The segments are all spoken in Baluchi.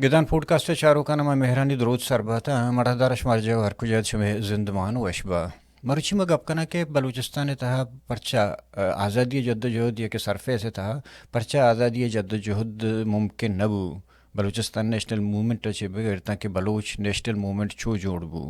گدان پوڈکاسٹ ءِ چاروکاں ما مہرانی دروت سر بات ءَ، مڑاہدار اش مارجو ہر کجا ات شمئے زندمان وش با۔ مروچی ما گپ کناں کہ بلوچستان ءِ تہا پرچا، ءَ، آزادی ءِ جدوجہد یا کہ سرفیس ءِ تہا پرچا آزادی ءِ جدوجہد ممکن نہ بو۔ بلوچستان نیشنل موومنٹ ءَ چہ بگر تاں کہ بلوچ نیشنل موومنٹ چو جوڑ بو۔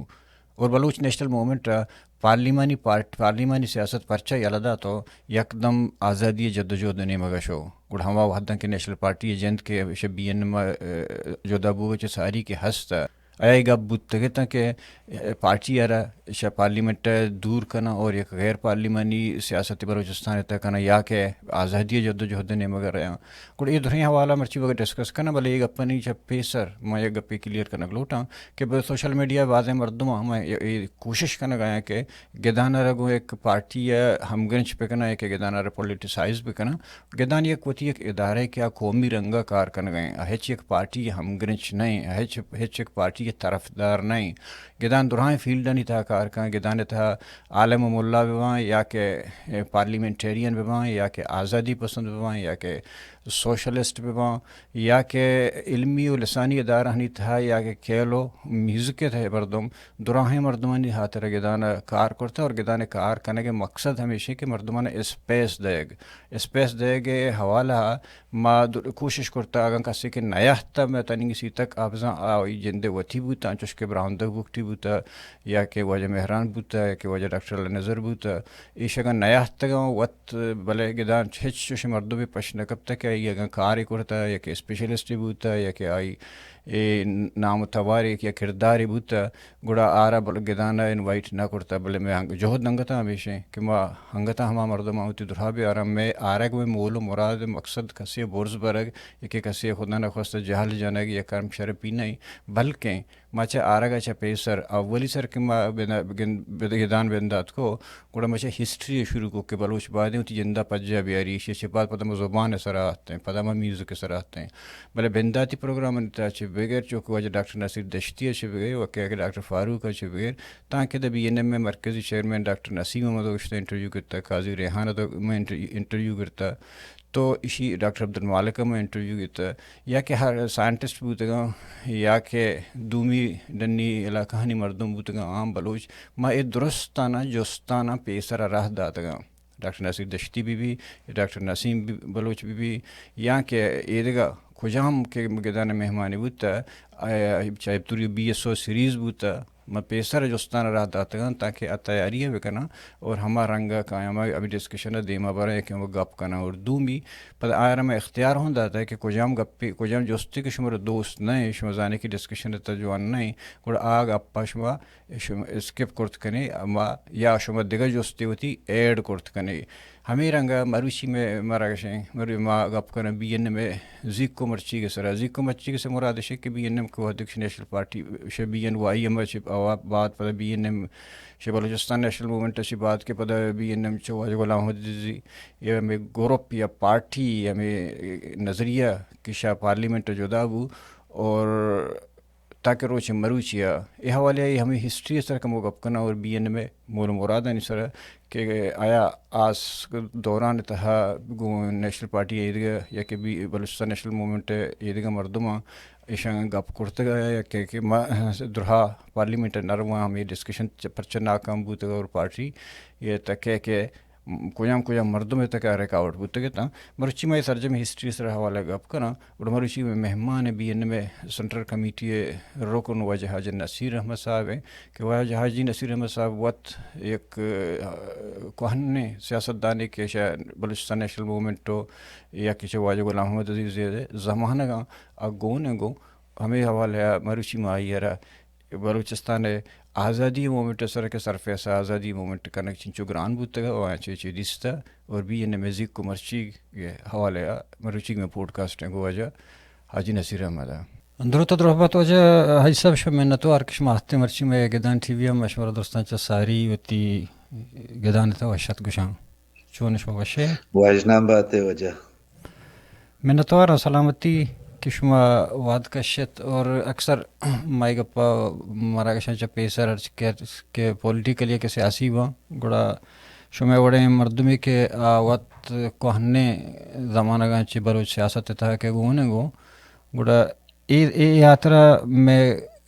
اور بلوچ نیشنل موومنٹ ءَ پارلیمانی پارٹ-، پارلیمانی سیاست پرچا یلہ دات ءُ یکدم آزادی ءِ جدوجہد ءِ نیمگ ءَ شو۔ گڑا ہما وہداں کہ نیشنل پارٹی ءِ جند کہ ایشی بی این ایم ءَ، ءَ، جدا بوگ ءَ چہ ساری کہ ہست ءَ، آیا اے گپ بوتگ اتاں کہ، ءَ، پارٹی ءَ را ایشی پارلیمنٹ ءَ دور کناں اور یک غیر پارلیمانی سیاست بلوچستان ءِ تہ کناں یا کہ آزادی ءِ جدوجہد ءِ نیمگ ءَ رہاں۔ گڑا اے درہیں حوالہ مرچی بگر ڈسکس کناں، بلے اے گپانی چہ پیسر ما یک گپے کلیئر کنگ لوٹاں کہ بہ سوشل میڈیا ءَ بازیں مردماں ہما اے، اے کوشش کنگ ءَ آیاں کہ گدان ءَ را گوں یک پارٹی ءَ ہمگرنچ بہ کناں یا کہ گدان ءَ را پولیٹیسائز بہ کناں۔ گدان یک وتی یک ادارہ کہ آ قومی رنگ ءَ کار کنگ ءَ ایں، آ ہچ یک پارٹی ءِ ہمگرنچ نہ ایں، آ ہچ، ہچ یک پارٹی ءِ طرفدار نہ ایں۔ گدان درائیں فیلڈانی تہا کار کن، گدان ءِ تہا عالم و ملا بہ باں یا کہ پارلیمنٹیرین بہ باں یا کہ آزادی پسند بہ باں یا کہ سوشلسٹ بہ باں یا کہ علمی و لسانی ادارہانی تہا یا کہ کھیل و میوزک ءِ تہا مردم، دراہیں مردمانی ہاترا گدان ءَ کار کرتہ اور گدان ءِ کار کنگ ءِ مقصد ہمیش ایں کہ مردمان ءَ اسپیس دئیگ، اسپیس دئیگ ءِ حوالہ ءَ ما د-، کوشش کرتہ، اگاں کسے کہ نیاہتہ، مئے تنیگی سیتک آ بزاں آئی جند ءِ وتی بوتہ، انچوش کہ براہمدگ بگٹی بوتہ یا کہ واجہ مہران بوتہ یا کہ واجہ ڈاکٹر اللہ نظر بوتہ، ایش اگاں نیاہتگاں وت، بلے گدان ہچ چوشیں مردمے پش نہ کپتہ کہ آئی اگاں کارے کرتہ یا کہ اسپیشلسٹے بوتہ یا کہ آئی اے نام و توارے یا کردارے بوتہ، گڑا آرا بل-، گدان ءَ انوائٹ نہ کرتہ، بلے مئے ہنگ-، جہد انگتاں ہمیش ایں کہ ما انگتاں ہما مردماں وتی دراہ بیاراں، مئے آرگ، مئے مول و مراد، مقصد کسے ءَ برز برگ یا کہ کسے ءَ خدا نخواستہ جہل جنگ یا کرم شرپی نہ ایں، بلکیں ما چہ آرگ ءَ چہ پیسر اولی سر کہ ما بنا-، بگن-، بد-، گدان بندات کو، گڑا ما چہ ہسٹری ءَ شروع کو کہ بلوچ بایدیں وتی جند ءَ پجا بیاری، ایشی ءَ چہ بعد پدا ما زبان ءِ سرا اتیں، پدا ما میوزک ءِ سرا اتیں۔ بلے بنداتی پروگرامانی تہا چہ بگر، چو کہ واجہ ڈاکٹر نصیر دشتی ءَ چہ بگر، و کہ ڈاکٹر فاروق ءَ چہ بگر، تانکہ داں بی این ایم ءِ مرکزی چیئرمین ڈاکٹر نسیم ءَ ما دوشتہ انٹرویو گرتہ، قاضی ریحان ءَ دو-، ما انٹر-، انٹرویو گرتہ، تو ایشی ڈاکٹر عبدالمالک ءَ ما انٹرویو گرتہ، یا کہ ہر سائنٹسٹ بوتگاں، یا کہ دومی ڈنی علاقہانی مردم بوتگاں، عام بلوچ، ما اے درستاناں جستاناں پیسر ءَ راہ داتگاں۔ ڈاکٹر نصیر دشتی بہ بی، ڈاکٹر نسیم بی-، بلوچ بہ بی، یا کہ ایدگہ کجام کہ گدان ءِ مہمانے بوتہ، آ، چاہے پوری بی ایس او سیریز بوتہ، ما پیسر ءَ جستان ءَ راہ داتگاں تاکہ آ تیاری ءَ بکناں اور ہما رنگ ءَ کایاں ما ہمے ڈسکشن ءَ دیما براں کہ ہما گپ کناں اور دومی پدا آیاں ما اختیار ہوں داتہ کہ کجام گپے، کجام جستے کہ شمارا دوست نہ ایں، شما زانے کہ ڈسکشن ءِ تہ جوان نہ ایں، گڑا آ گپ ءَ شما شما اسکپ کرت کنے، اما یا شما دگہ جستے وتی ایڈ کرت کنے۔ ہمے رنگ ءَ مروچی مئے، مارا گشیں، مرو-، ما گپ کناں بی این ایم ءِ زیکو مرچیگ ءِ سرا۔ زیکو مرچیگ ءِ سرا مراد اش کہ بی این ایم کہ وھدے کہ نیشنل پارٹی، شہ بی این وائی ایم ءَ چہ آوا-، بعد پدا بی این ایم شہ بلوچستان نیشنل موومنٹ ءَ چہ بعد کہ پدا بی این ایم چہ واجہ غلام محمد عزیزی، اے ہمے گروپ یا پارٹی، ہمے نظریہ کہ شہ پارلیمنٹ ءَ جدا بو اور تاکہ روچ مروچی ءَ اے حوالے ءَ ہمے ہسٹری ءِ سر ءَ کمو گپ کناں اور بی این ایم ءِ مول ءُ مرادانی سر ءَ کہ آیا آس دوران ءِ تہا گوں نیشنل پارٹی ءِ ایدگہ یا کہ بی-، بلوچستان نیشنل موومنٹ ءِ ایدگہ مردماں ایشاں گپ کرتگ یا کہ، کہ ما درہا پارلیمنٹ ءَ نہ رواں، ہمے ڈسکشن چ-، پرچہ ناکام بوتگ اور پارٹی ءِ تہ کہ، کہ کجام کجام مردم ءِ تہ کہ ریکارڈ بوتگ اتاں۔ مرچی ما اے سرجمیں ہسٹری ءِ سر ءَ حوالہ گپ کناں۔ گڑا مروچی مئے مہمان بی این ایم ءِ سینٹرل کمیٹی ءِ رکن واجہ حاجی نصیر احمد صاحب ایں کہ واجہ حاجی نصیر احمد صاحب وت یک، آ، کوہنیں سیاستدانے کہ شہ بلوچستان نیشنل موومنٹ ءُ یا کہ چہ واجہ غلام محمد عزیز ءِ زمانگاں آ گون ایں، گوں ہمے حوالہ ءَ مروچی ما آئی ءَ را بلوچستان ءِ آزادی موومنٹ ءِ سر ءَ کہ سرفیس ءَ آزادی موومنٹ کنگ چنچو گران بوتگ ءُ آیاں چے چے دیستہ اور بی این ایم ءِ زیک ءُ مرچیگ ءِ حوالہ ءَ مروچیگ مئے پوڈکاسٹ ءِ گوں واجہ حاجی نصیر احمد ءَ۔ دروت ءُ درہبات واجہ حاجی صاحب، شما منتوار کہ شما ہستیں مرچی مئے گدان ٹی وی ءَ، ما شمارا درستاں چہ ساری وتی گدان ءِ تہ وش اتک گوشاں۔ چون شما وش ئے؟ واجنام بات ئے واجہ۔ منتوار آں سلامتی کہ شما وہد کشت اور اکثر ما اے گپ ءَ مراگشاں چہ پیسر ہرچ کہ، کہ پولیٹیکل یا کہ سیاسی باں، گڑا شمئے وڑیں مردمے کہ آ وت کوہنیں زمانگاں چہ بلوچ سیاست ءِ تہا کہ گون ایں گوں، گڑا اے، اے ہاترا مئے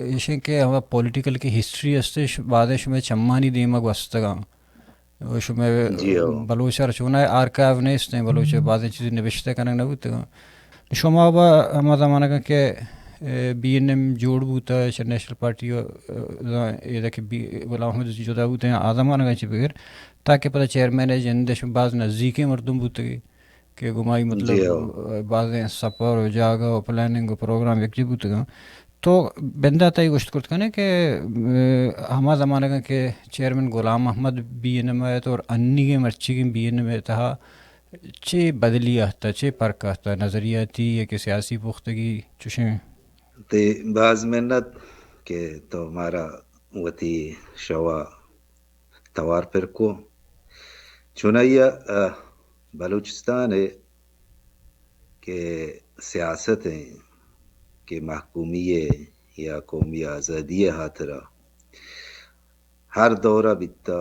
ایشیں کہ ہما پولیٹیکل کہ ہسٹری ہستش، بازیں شمئے چمانی دیما گوستگاں۔ و شمئے جی ہو۔ بلوچ ءَ چوناہا آرکائیو نیست ایں، بلوچ ءَ بازیں چیزے نبشتہ کنگ نہ بوتگاں۔ شما با ہما زمانگاں کہ، اے، بی این ایم جوڑ بوتا، چہ نیشنل پارٹی، اے، ادا کہ بی-، غلام احمد جدا بوتیں، آ زمانگاں چہ بگر، تاکہ پدا چیئرمین ءِ جند ءَ شما باز نزیکیں مردم بوتگی۔ کہ گمائی مطلب جی ہو۔ بازیں سفر و جاگہ و پلاننگ و پروگرام یکجا بوتگاں۔ تو بندات ءَ گوشت کرت کنے کہ، اے، ہما زمانگاں کہ چیئرمین Ghulam Ahmad be N M ءَ ات اور انیگیں مرچیگیں بی این ایم ءِ تہا چے بدلی آہتا، چے پرک آہتا، نظریاتی یا کہ سیاسی پختگی چوشیں؟ تے باز منت کہ تو مارا وتی شوا توار پر کو۔ چونائی ءَ، آ، بلوچستان ءِ کہ سیاست ایں کہ محکومی ءِ یا قومی آزادی ءِ ہاترا ہر دور ءَ بیتا،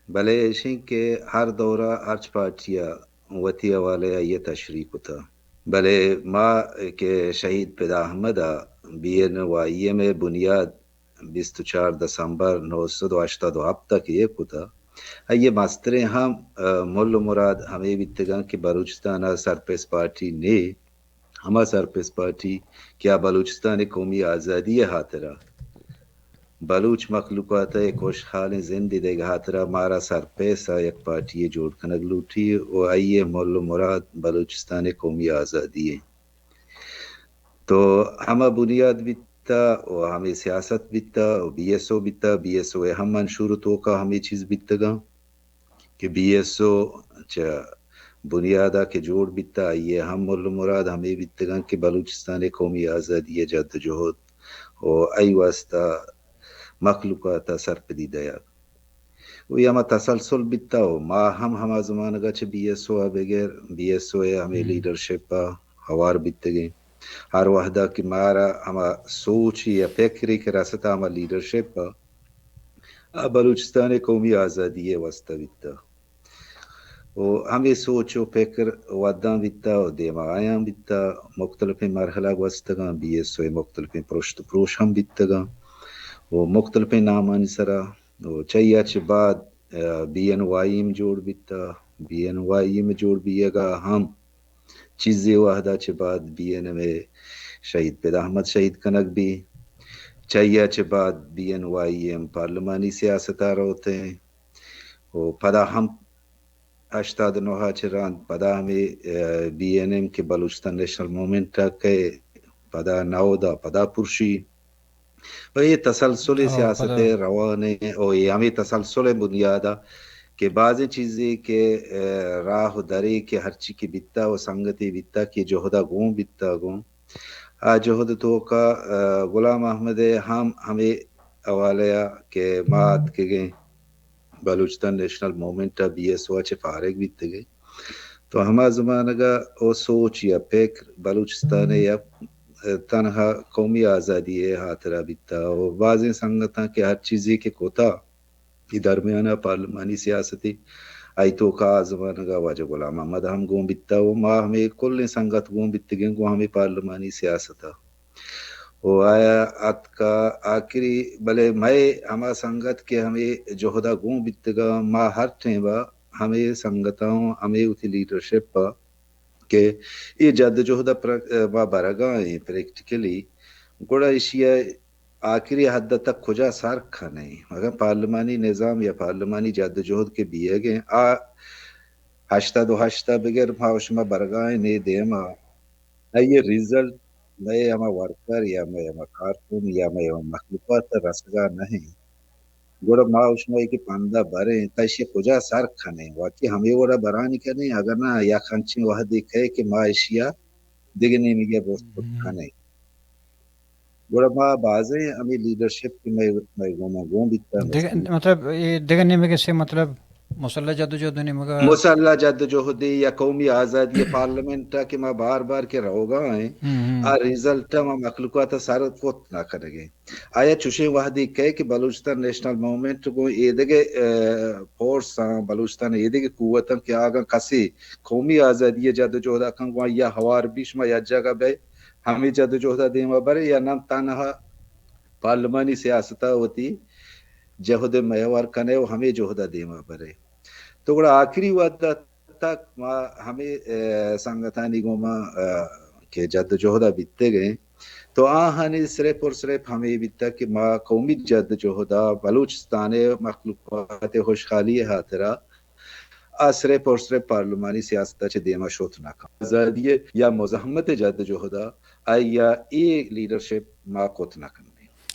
بلے ایشیں کہ ہر دور ءَ ہرچ پارٹی ءَ وتی حوالہ ءَ آئی ءَ تشریح کتا۔ بلے ما کہ شہید پدا احمد ءَ بی این وائی ایم ءِ بنیاد بیست و چار دسمبر نو سد و ہشتاد و ہپت ءَ کہ ایر کتا، آئی ءِ مستریں ہم، آ، مل و مراد ہمے بیتگاں کہ بلوچستان ءَ سرپریس پارٹی نے، ہما سرپریس پارٹی کہ آ بلوچستان ءِ قومی آزادی ءِ ہاترا، بلوچ مخلوقات ءِ خوشحالیں زندے دئیگ ءِ ہاترا مارا سرپریس ءَ یک پارٹی یے جوڑ کنگ لوٹی و آئی ءِ مل و مراد بلوچستان ءِ قومی آزادی ایں۔ تو ہما بنیاد بیتا و ہمے سیاست بیتا و بی ایس او بیتا، بی ایس او ءِ ہم منشور و توکا ہمے چیز بیتگاں کہ بی ایس او چہ بنیادا کہ جوڑ بیتا، آئی ءِ ہم مل و مراد ہمے بیتگاں کہ بلوچستان ءِ قومی آزادی ءِ جد و جہد و آئی واسطہ مخلوقات ءَ سرپدی دیگ۔ و اے ہما تسلسل بیتا و ما ہم ہما زمانگا چہ بی ایس او ءَ بگر بی ایس او ءِ ہمے ہم۔ لیڈرشپ ءَ ہوار بیتگیں۔ ہر وہدا کہ مارا ہما سوچے یا پکرے کہ رستا ہما لیڈرشپ ءَ، آ بلوچستان ءِ قومی آزادی ءِ واسطہ بیتا۔ و ہمے سوچ و پکر وداں بیتا و دیما آیاں بیتا، مختلفیں مرحلہ گوستگاں، بی ایس او ءِ مختلفیں پرشت و پروش ہم بیتگاں و مختلفیں نامانی سرا و چہ آئی ءَ چہ بعد، آ، بی این وائی ایم جوڑ بیتا۔ بی این وائی ایم جوڑ بیگا ہم چیزے وہدا چہ بعد بی این ایم ءِ شہید پدا احمد شہید کنگ بی۔ چہ آئی ءَ چہ بعد بی این وائی ایم پارلیمانی سیاست ءَ روتیں و پدا ہم ہشتاد و نہ ءَ چہ رند پدا ہمے، آ، بی این ایم کہ بلوچستان نیشنل موومنٹ ءَ کئے، پدا نود ءَ پدا پرشی۔ و اے تسلسل ہو، سیاست پدا۔ ءِ روان ءَ، او اے ہمے تسلسل ءِ بنیاد ءَ کہ بازیں چیزے کہ، آ، راہ و درے کہ ہرچی کہ بیتا و سنگتے بیتا کہ جہد ءَ گون بیتا گون، آ جہد توکا، آ، غلام احمد ءِ ہم ہمے حوالہ ءَ کہ ما اتکگیں بلوچستان نیشنل موومنٹ ءَ بی ایس او ءَ چہ فارغ بیتگیں، تو ہما زمانگ ءَ او سوچ یا پکر بلوچستان ءِ یک تنہا قومی آزادی ءِ ہاترا بیتا و بازیں سنگتاں کہ ہر چیزے کہ کتا، اے درمیان ءَ پارلیمانی سیاستے، آئی توکا آ زمانگ ءَ واجہ غلام محمد ہم گون بیتا و ما ہمے کلیں سنگت گون بیتگیں گوں ہمے پارلیمانی سیاست ءَ۔ و آیا اتکا آخری، بلے مئے ہما سنگت کہ ہمے جہد ءَ گون بیتگاں، ما ہر ٹائم ءَ ہمے سنگتاں، ہمے وتی لیڈرشپ ءَ کہ اے جد ءُ جہد ءَ پر-، ما برگا ایں پریکٹیکلی، گڑا ایشی ءَ آخری حد ءَ تک کجا سر کنیں؟ اگاں پارلیمانی نظام یا پارلیمانی جد ءُ جہد کہ بیگ ءَ، آ ہشتاد ءُ ہشت ءَ بگر ما ءُ شما برگا ایں نے دیم ءَ، آئی ءِ ریزلٹ مئے ہما ورکر یا مئے ہما کارکن یا مئے ہما مخلوقات ءَ رسگا نہ ایں۔ گڑا ما ءُ شما کہ پندا بریں، تا ایشی ءَ کجا سر کنیں؟ واقعی ہمے وڑا برانی کنیں، اگر نہ یک انچیں وہدے کئے کہ ما ایشی ءَ دگہ نیمگے ءَ برت کت کنیں۔ گڑا ما بازیں ہمے لیڈرشپ کہ مئے، مئے گوما گون بیتا، دگہ، مطلب، اے دگہ نیمگے سے، مطلب، مسلح جد ءُ جہد ءِ نیمگا؟ مسلح جد ءُ جہدے یا قومی آزادی ءِ پارلیمنٹ ءَ کہ ما بار بار کہ روگا ایں، آ ریزلٹ ءَ ما مخلوقات ءَ سر کت نہ کنگیں۔ آیا چوشیں وہدے کئے کہ بلوچستان نیشنل موومنٹ گوں ایدگہ، اے، فورساں، بلوچستان ءِ ایدگہ قوتاں کہ آگاں کسے قومی آزادی ءِ جد ءُ جہد ءَ کن گوں آئی ءَ ہوار بی، شما یک جاگہ بئے، ہمے جد و جہد ء دیما برے یا نہ تنہا پارلیمانی سیاست ء وتی جہد ء محور کنے و ہمے جہد ء دیما برے۔ تو گڑا آخری وہد ء تک ما ہمے، ء، سنگتانی گوما، ء، کہ جد و جہد ء بیتگ ایں، تو آہانی صرف اور صرف ہمے بیتگ کہ ما قومی جد و جہد ء بلوچستان ء مخلوقات ء خوشحالی ء ہاترا آ صرف اور صرف پارلیمانی سیاست ء چہ دیما شت نہ کن۔ آزادی ء یا مزاحمت ء جد و جہد ء آئی ء اے لیڈرشپ ما کت نہ کنیں۔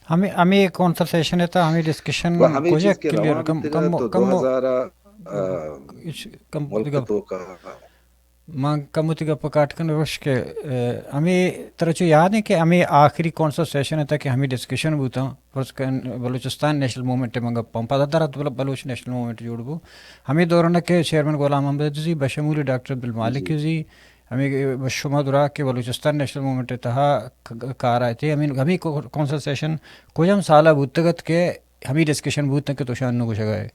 ہمے، ہمے کونسل سیشن ء تھا ہمے ڈسکشن و ہمے کجا چیز کہ کلیئر روان کم، بیتگ کم، ء تو کم، دو ہزار ء، ء، اچ-، کم ملک دگہ۔ توکا من کموتی گپ کاٹ کن روش کہ، ء، ہمے ترا چو یاد ہے کہ ہمے آخری کونسل سیشن تھا کہ ہمے ڈسکشن بوتا، فرض کن بلوچستان نیشنل موومنٹ من گپ پم پدا درات بل-، بلوچ نیشنل موومنٹ جوڑ بو۔ ہمے دوران کہ چیئرمین غلام محمد عزیزی، بشمول ڈاکٹر عبدالمالک جی۔ عزیزی، ہمے بشما درا کہ بلوچستان نیشنل موومنٹ تہا ک-، کار آتے، ہمے، ہمے کو-، کونسل سیشن کجام سالا بوتگت کہ ہمے ڈسکشن بوتن کہ تو شان نو گوشگا ہے۔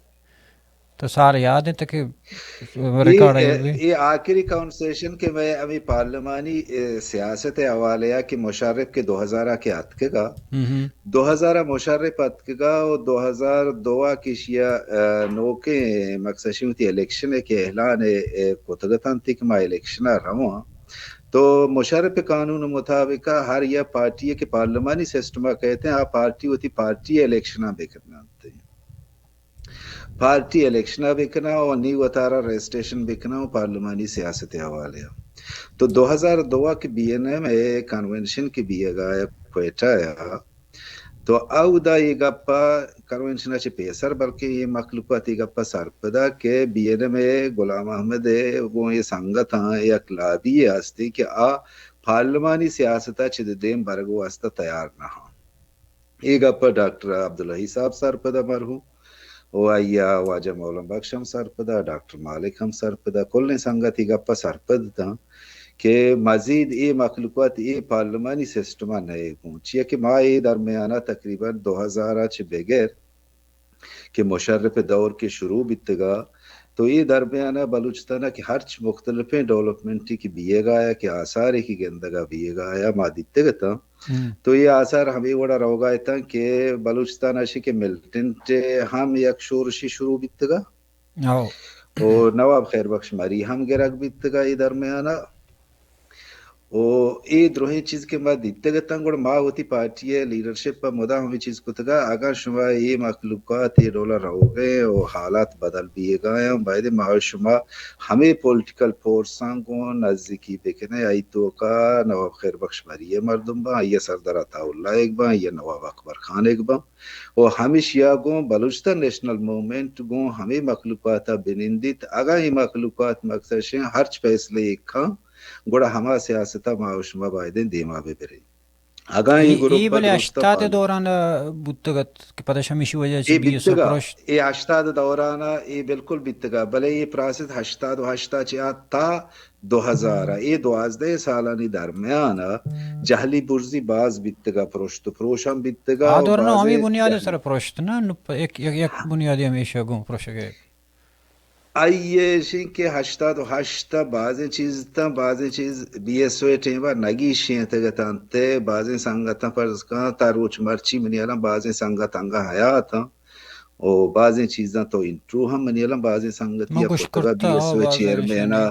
تو سال یاد انت کہ اے، ریکارڈ اے، آئی بی؟ اے آخری کانورسیشن کہ میں ہمیں پارلیمانی، اے، سیاست حوالے ء کہ مشرف کے دو ہزار ء کہ اتکگا، ہم ہم۔ دو ہزار ء مشرف اتکگا و دو ہزار دو ء کہ شیا، اے، نوکیں مقصد شی وتی الیکشن ء کہ اعلان ء، اے، کتگتاں تی کہ ما الیکشن ء رواں۔ تو مشرف قانون مطابق ہر یک پارٹی کہ پارلیمانی سسٹم ء کہتے ہیں، آ پارٹی وتی پارٹی الیکشن ء بکننت۔ پارٹی الیکشن ء بکناں و نی وتارا رجسٹریشن بکناں و پارلیمانی سیاست ء حوالے ء۔ تو دو ہزار دو ء کہ بی این ایم ء کنونشن کہ بیگا ء کوئٹہ ء، تو اودا اے گپ ء کنونشن ء چہ پیسر بلکیں اے مخلوقات اے گپ ء سرپدا کہ بی این ایم ء غلام احمد ء گوں اے سنگتاں یک لابی ء ہستی کہ آ پارلیمانی سیاست ء چد دیم برگ ء واستہ تیار نہ آں۔ اے گپ ء ڈاکٹر عبدالحی صاحب سرپد ء مرحوم و آئی ء واجہ مولم بخش ہم سرپد ء ڈاکٹر مالک ہم سرپد ء کلیں سنگت اے گپ ء سرپد اتاں کہ مزید اے مخلوقات اے پارلیمانی سسٹم ء نئیگ اوں، چیا کہ ما اے درمیان ء تقریباً دو ہزار ء چہ بگر کہ مشرف ء دور کہ شروع بیتگا، تو اے درمیان ء بلوچستان ء کہ ہرچ مختلفیں ڈیولپمنٹے کہ بیگا یا کہ آثارے کہ گندگا بیگا یا ما دیتگ اتاں، ہم۔ تو اے آثار ہمے وڑا روگا اتاں کہ بلوچستان ء شی کہ ملٹنٹ ء ہم یک شورشی شروع بیتگا۔ او۔ او نواب خیر بخش مری ہم گرگ بیتگا اے درمیان ء۔ او اے درہیں چیز کہ ما دیتگ اتاں، گڑا ما وتی پارٹی ء لیڈرشپ ء مدام ہمے چیز کتگا، اگاں شما اے مخلوقات اے ڈولا روگئے او حالات بدل بیگا ایں، باید ما و شما ہمے پولیٹیکل فورساں گوں نزیکی بکنیں، آئی توکا نواب خیر بخش مری ء مردم باں، آئی ء سردار عطا اللہ ایگ باں، آئی ء نواب اکبر خان ایگ باں۔ و ہمیشیا گوں بلوچستان نیشنل موومنٹ گوں ہمے مخلوقات ء بنندیت، اگاں اے مخلوقات مقصد شیں ہرچ فیصلہ ایک کھاں، گڑا ہما سیاست ء ما و شما بایدیں دیما بہ بریں۔ اگاں اے اے، گروپ اے ء بلے درست ء ہشتاد ء فعال دوران ء بوتگ ات کہ پدا ہمیشی وجہ چہ اے بی ایس او بیتگ ء، پرشت۔ اے ہشتاد ء دوران ء اے بالکل بیتگ ء، بلے اے پراسس ہشتاد و ہشت ء چہ آ تا دو ہزار ء، اے دوازدہ سالانی درمیان ء جہلی برزی باز بیتگ ء، پرشت و پروش ہم بیتگ ء آ و دوران ء ہمے بازیں بنیاد ء جہلی سر ء پرشت نہ، نو پ-، یک، یک، یک بنیادی ہمیشہ گوں پروشگ ء۔ آئی ء ایشیں کہ ہشتاد و ہشت ء بازیں چیز اتاں، بازیں چیز بی ایس او ء ٹیم ء نگیشینتگ اتنت، بازیں سنگتاں فرض کن تا روچ مرچی منی ہیالاں بازیں سنگت انگہ حیات آں۔ و بازیں چیزاں تو انٹرویو ہم منی ہیالاں بازیں سنگتی من ء گوش کتگ ء، کرتا، بی ایس او ء بازیں چیئرمین ء، ایشانی۔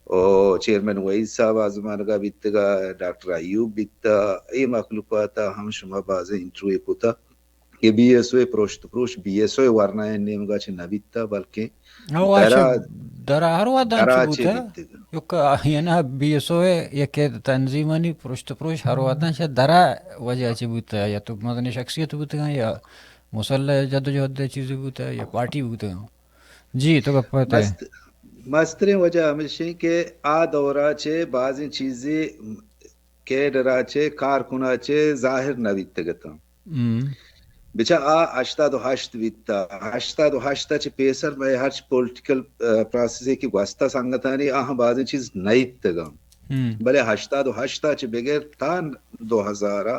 و چیئرمین وحید صاحب آ زمانگ ء بیتگ ء، ڈاکٹر ایوب بیتگ ء، اے مخلوقات ء ہم شما بازیں انٹرویو کتگ۔ کہ بی ایس او ء پروشت پروش، بی ایس او ء ورنایانی نیمگا چہ نہ بیتہ، بلکیں او درا، اچھا، درا ہر وہداں چہ درا چہ بوتہ۔ بیتگ۔ یک، یعنی بی ایس او ء یک تنظیمانی پروشت پروش ہر وہداں چہ درا وجہ چہ بوتہ، یا تو مزنیں شخصیت بوتگاں، یا مسلح جدوجہد چیزے بوتہ، یا پارٹی بوتگاں۔ جی، تو گپ ء تہ۔ مست-، مستریں وجہ ہمیش انت کہ آ دورا چہ بازیں چیزے کیڈر ء چہ، کارکن ء چہ ظاہر نہ بیتگ اتاں۔ ہم۔ بچا آ ہشتاد و ہشت بیتا، ہشتاد و ہشت ء چہ پیسر مئے ہرچ پولیٹیکل، ء، پراسسے کہ گوستہ سنگتانی آہاں بازیں چیز نہ ایتگاں۔ ہم۔ بلے ہشتاد و ہشت ء چہ بگر تا دو ہزار ء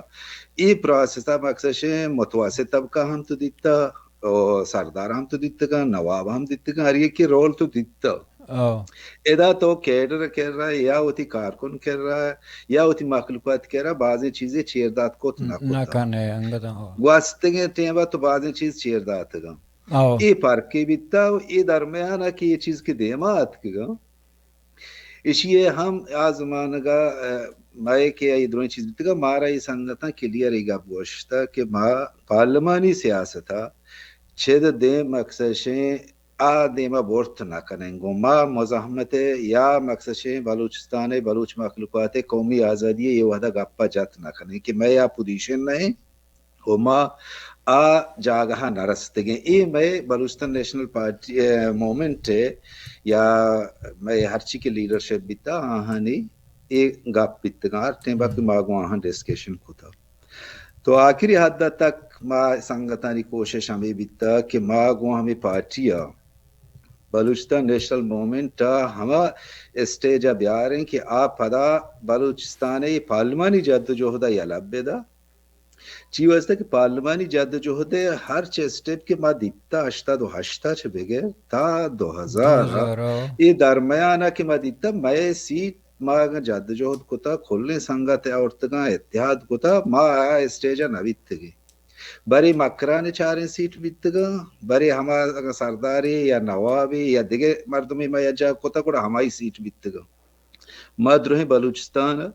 اے پراسس ء مقصد شے متوسط طبقہ ہم تو دیتا، او سردار ہم تو دیتگاں، نواب ہم دیتگاں، ہر یکے رول تو دیتا۔ او۔ ادا تو کیڈر کرا یا وتی کارکن کرا یا وتی مخلوقات کرا بازیں چیزے چیر دات کت نہ نہ کتا۔ کنے انگت، او۔ گوستگیں ٹیما تو بازیں چیز چیر داتگاں۔ او۔ اے فرقے بیتا و اے درمیانا کہ اے چیز کہ دیما اتکگاں، ایشی ء ہم آ زمانگا، ء، مئے کہ اے درائیں چیز بیتگا، مارا اے سنگتاں کلیئر اے گپ گوشتا کہ ما پارلیمانی سیاست ء چد دیم مقصد شیں آ دیما برت نہ کنیں۔ گوں ما مزاحمت ء یا مقصد شیں بلوچستان ء بلوچ مخلوقات ء قومی آزادی ء اے وہدا گپ ء جت نہ کنیں کہ مئے آ پوزیشن نہ ایں۔ و ما آ جاگہ ء نہ رستگیں۔ اے مئے بلوچستان نیشنل پارٹی، ء، موومنٹ ء یا مئے ہرچی کہ لیڈرشپ بیتا، آہانی اے گپ بیتگاں۔ ہر ٹیمبا کہ ما گوں آہاں ڈسکشن کتا۔ تو آخری حد تک ما سنگتانی کوشش ہمیں بیتا کہ ما گوں ہمیں پارٹی ء بلوچستان نیشنل موومنٹ ء ہما اسٹیج ء بیاریں کہ آ پدا بلوچستان ء پارلیمانی جد و جہد ء یلہ بدا۔ چی واسطہ کہ پارلیمانی جد و جہد ء ہرچ اسٹیپ کہ ما دیتا ہشتاد و ہشت ء چہ بگر تا دو ہزار ء، دو ہزار ء۔ اے درمیان ء کہ ما دیتا مئے سیٹ ما اگاں جد و جہد کتا کلیں سنگت ء آورتگاں اتحاد کتا ما آ اسٹیج ء نہ بیتگیں۔ برے مکران ء چاریں سیٹ بیتگاں، برے ہما اگاں سردارے یا نوابے یا دگہ مردمے ما یکجاہ کتا گڑا ہمائی سیٹ بیتگاں۔ ما درہیں بلوچستان ء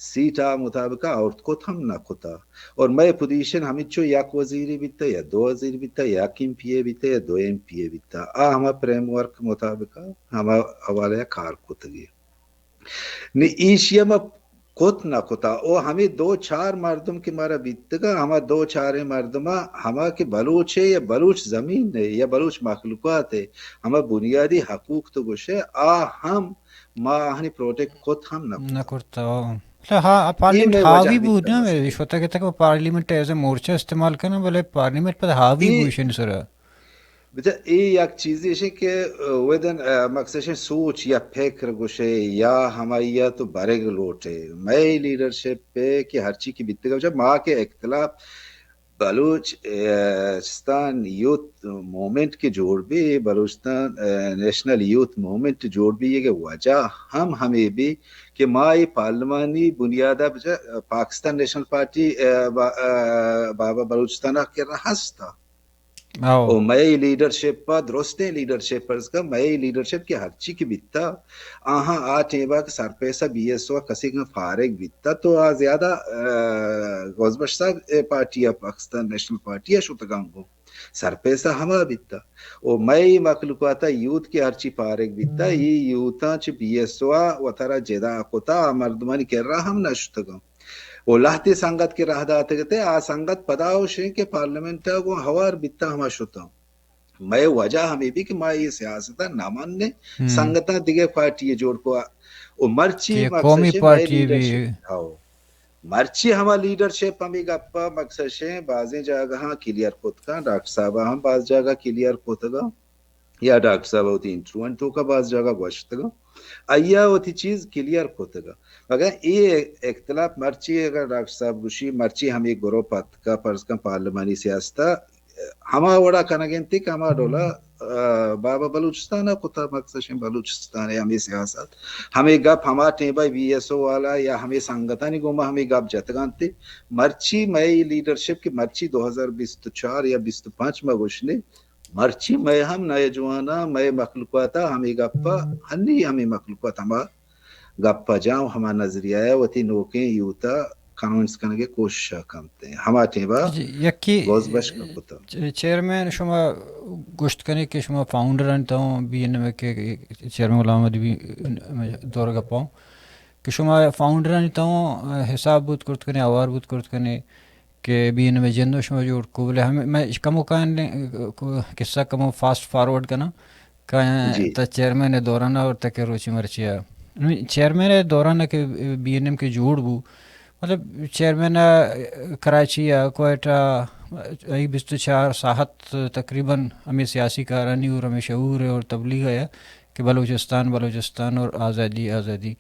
سیٹ آ مطابق ء آورت کت ہم نہ کتا۔ اور مئے پوزیشن ہمینچو یک وزیرے بیتا یا دو وزیر بیتا، یک ایم پی اے بیتا یا دو ایم پی اے بیتا۔ آ ہما فریم ورک مطابق ء ہما حوالہ ء کار کتگی۔ نی ایشی ء ما کت نہ کتا۔ او ہمے دو چار مردم کہ مارا بیتگا، ہما دو چاریں مردما ہما کہ بلوچ ء یا بلوچ زمین ء یا بلوچ مخلوقات ء ہما بنیادی حقوق تو گوشے، آ ہم ما آہانی پروٹیکٹ کت ہم نہ نہ کتا۔ کرتا، او۔ مطلب، ہا-، اے پارلیمنٹ مئے وجہ حاوی بود بیتا نا، مثلاً۔ شوتا کہ تک پارلیمنٹ ایز اے مورچہ استعمال کرنا، بلے پارلیمنٹ پر حاوی اے بوشن سرا۔ بچا، اے یک چیزے شے کہ، ودن، مقصد شے سوچ یا فکر گوشے یا ہمائی تو برگ لوٹے۔ مئے لیڈرشپ پہ کہ ہرچی کی بیتگا، بچا، ما کے اختلاف بلوچ، ء، استان یوتھ موومنٹ کے جوڑ بی، بلوچستان، ء، نیشنل یوتھ موومنٹ جوڑ بی، یہ وجہ ہم ہمیں بی کہ ما یہ پارلیمانی بنیادہ بچا پاکستان نیشنل پارٹی، ء، با-، ء، بابا بلوچستان کے ہستا۔ او۔ او مئے لیڈرشپ ء درستیں لیڈرشپ ارز کن، مئے لیڈرشپ کہ ہرچی کہ بیتا، آہاں آ ٹیبا کہ سرپیسہ بی ایس او کسی کہ فارغ بیتا، تو آ زیادہ، ء، غوث بخش صاحب اے پارٹی ء، پاکستان نیشنل پارٹی ء شتگاں گوں۔ سرپیسہ ہما بیتا۔ او مئے مخلوقات ء یوتھ کہ ہرچی فارغ بیتا، ہم۔ اے یوتھاں چہ بی ایس او ء وترا جدا کتا، آ مردمانی کرا ہم نہ شتگاں۔ و لہتے سنگت کہ راہ داتگ ات، آ سنگت پدا اوشیں کہ پارلیمنٹ ء گوں ہوار بیتا ہما شتاں۔ مئے وجہ ہمیں بی کہ ما یہ سیاست ء نہ منیں، ہم۔ سنگتاں دگہ پارٹی ء جوڑ کو۔ و مرچی کہ مقصد قومی شے مئے پارٹی بی۔ Leadership, how. مرچی ہما لیڈرشپ ہمیں گپ ء مقصد شے بازیں جاگہاں کلیئر کت کن، ڈاکٹر صاحب ہم باز جاگہ کلیئر کتگا۔ یا ڈاکٹر صاحب وتی انٹرویو توکا باز جاگہ گوشتگا، آیا وتی چیز کلیئر کتگا۔ مگر اے اختلاف مرچی اگر ڈاکٹر صاحب گوشی مرچی ہمیں گروپ اتکا، فرض کن پارلیمانی سیاست ء ہما وڑا کنگ انت کہ ہما ڈولا، ء، بابا بلوچستان ء کتا، مقصد شیں بلوچستان ء ہمیں سیاست، ہمیں گپ ہما ٹیبا بی ایس او والا یا ہمیں سنگتانی گوما ہمیں گپ جتگانتے۔ مرچی مئے لیڈرشپ کہ مرچی دو ہزار بیست و چار یا بیست و پنچ ما گوشنے، مرچی مئے ہم نئے جواناں، مئے مخلوقات ء ہمے گپ ء، ہنی ہمے مخلوقات ہما گپ ء جاں و ہما نظریہ ء وتی نوکیں یوتھ ء کنونس کنگ ء کوشش ء کنت۔ ہما ٹیم ء جی، یکی گوز بشک کت۔ چ-، چیئرمین شما گوشت کنے کہ شما فاؤنڈر انت ہوں بی این ایم ء کہ چیئرمین غلام محمد بی دور گپاؤں کہ شما فاؤنڈر انت ہوں حساب بوت کرت کنے، آوار بوت کرت کنے۔ کہ بی این ایم ء جند ء شما جوڑ کو، بلے ہمے من کمو کاین قصہ کمو فاسٹ فارورڈ کناں۔ کاین جی۔ تا چیئرمین ء دوران ء اور تک روچی مرچی ء۔ نوں چیئرمین ء دوران ء کہ بی این ایم کہ جوڑ بو، مطلب چیئرمین ء کراچی ء کوئٹہ ء ای بیست و چار ساعت تقریباً ہمیں سیاسی کارانی اور ہمیں شعور اور تبلیغ ء کہ بلوچستان، بلوچستان اور آزادی، آزادی۔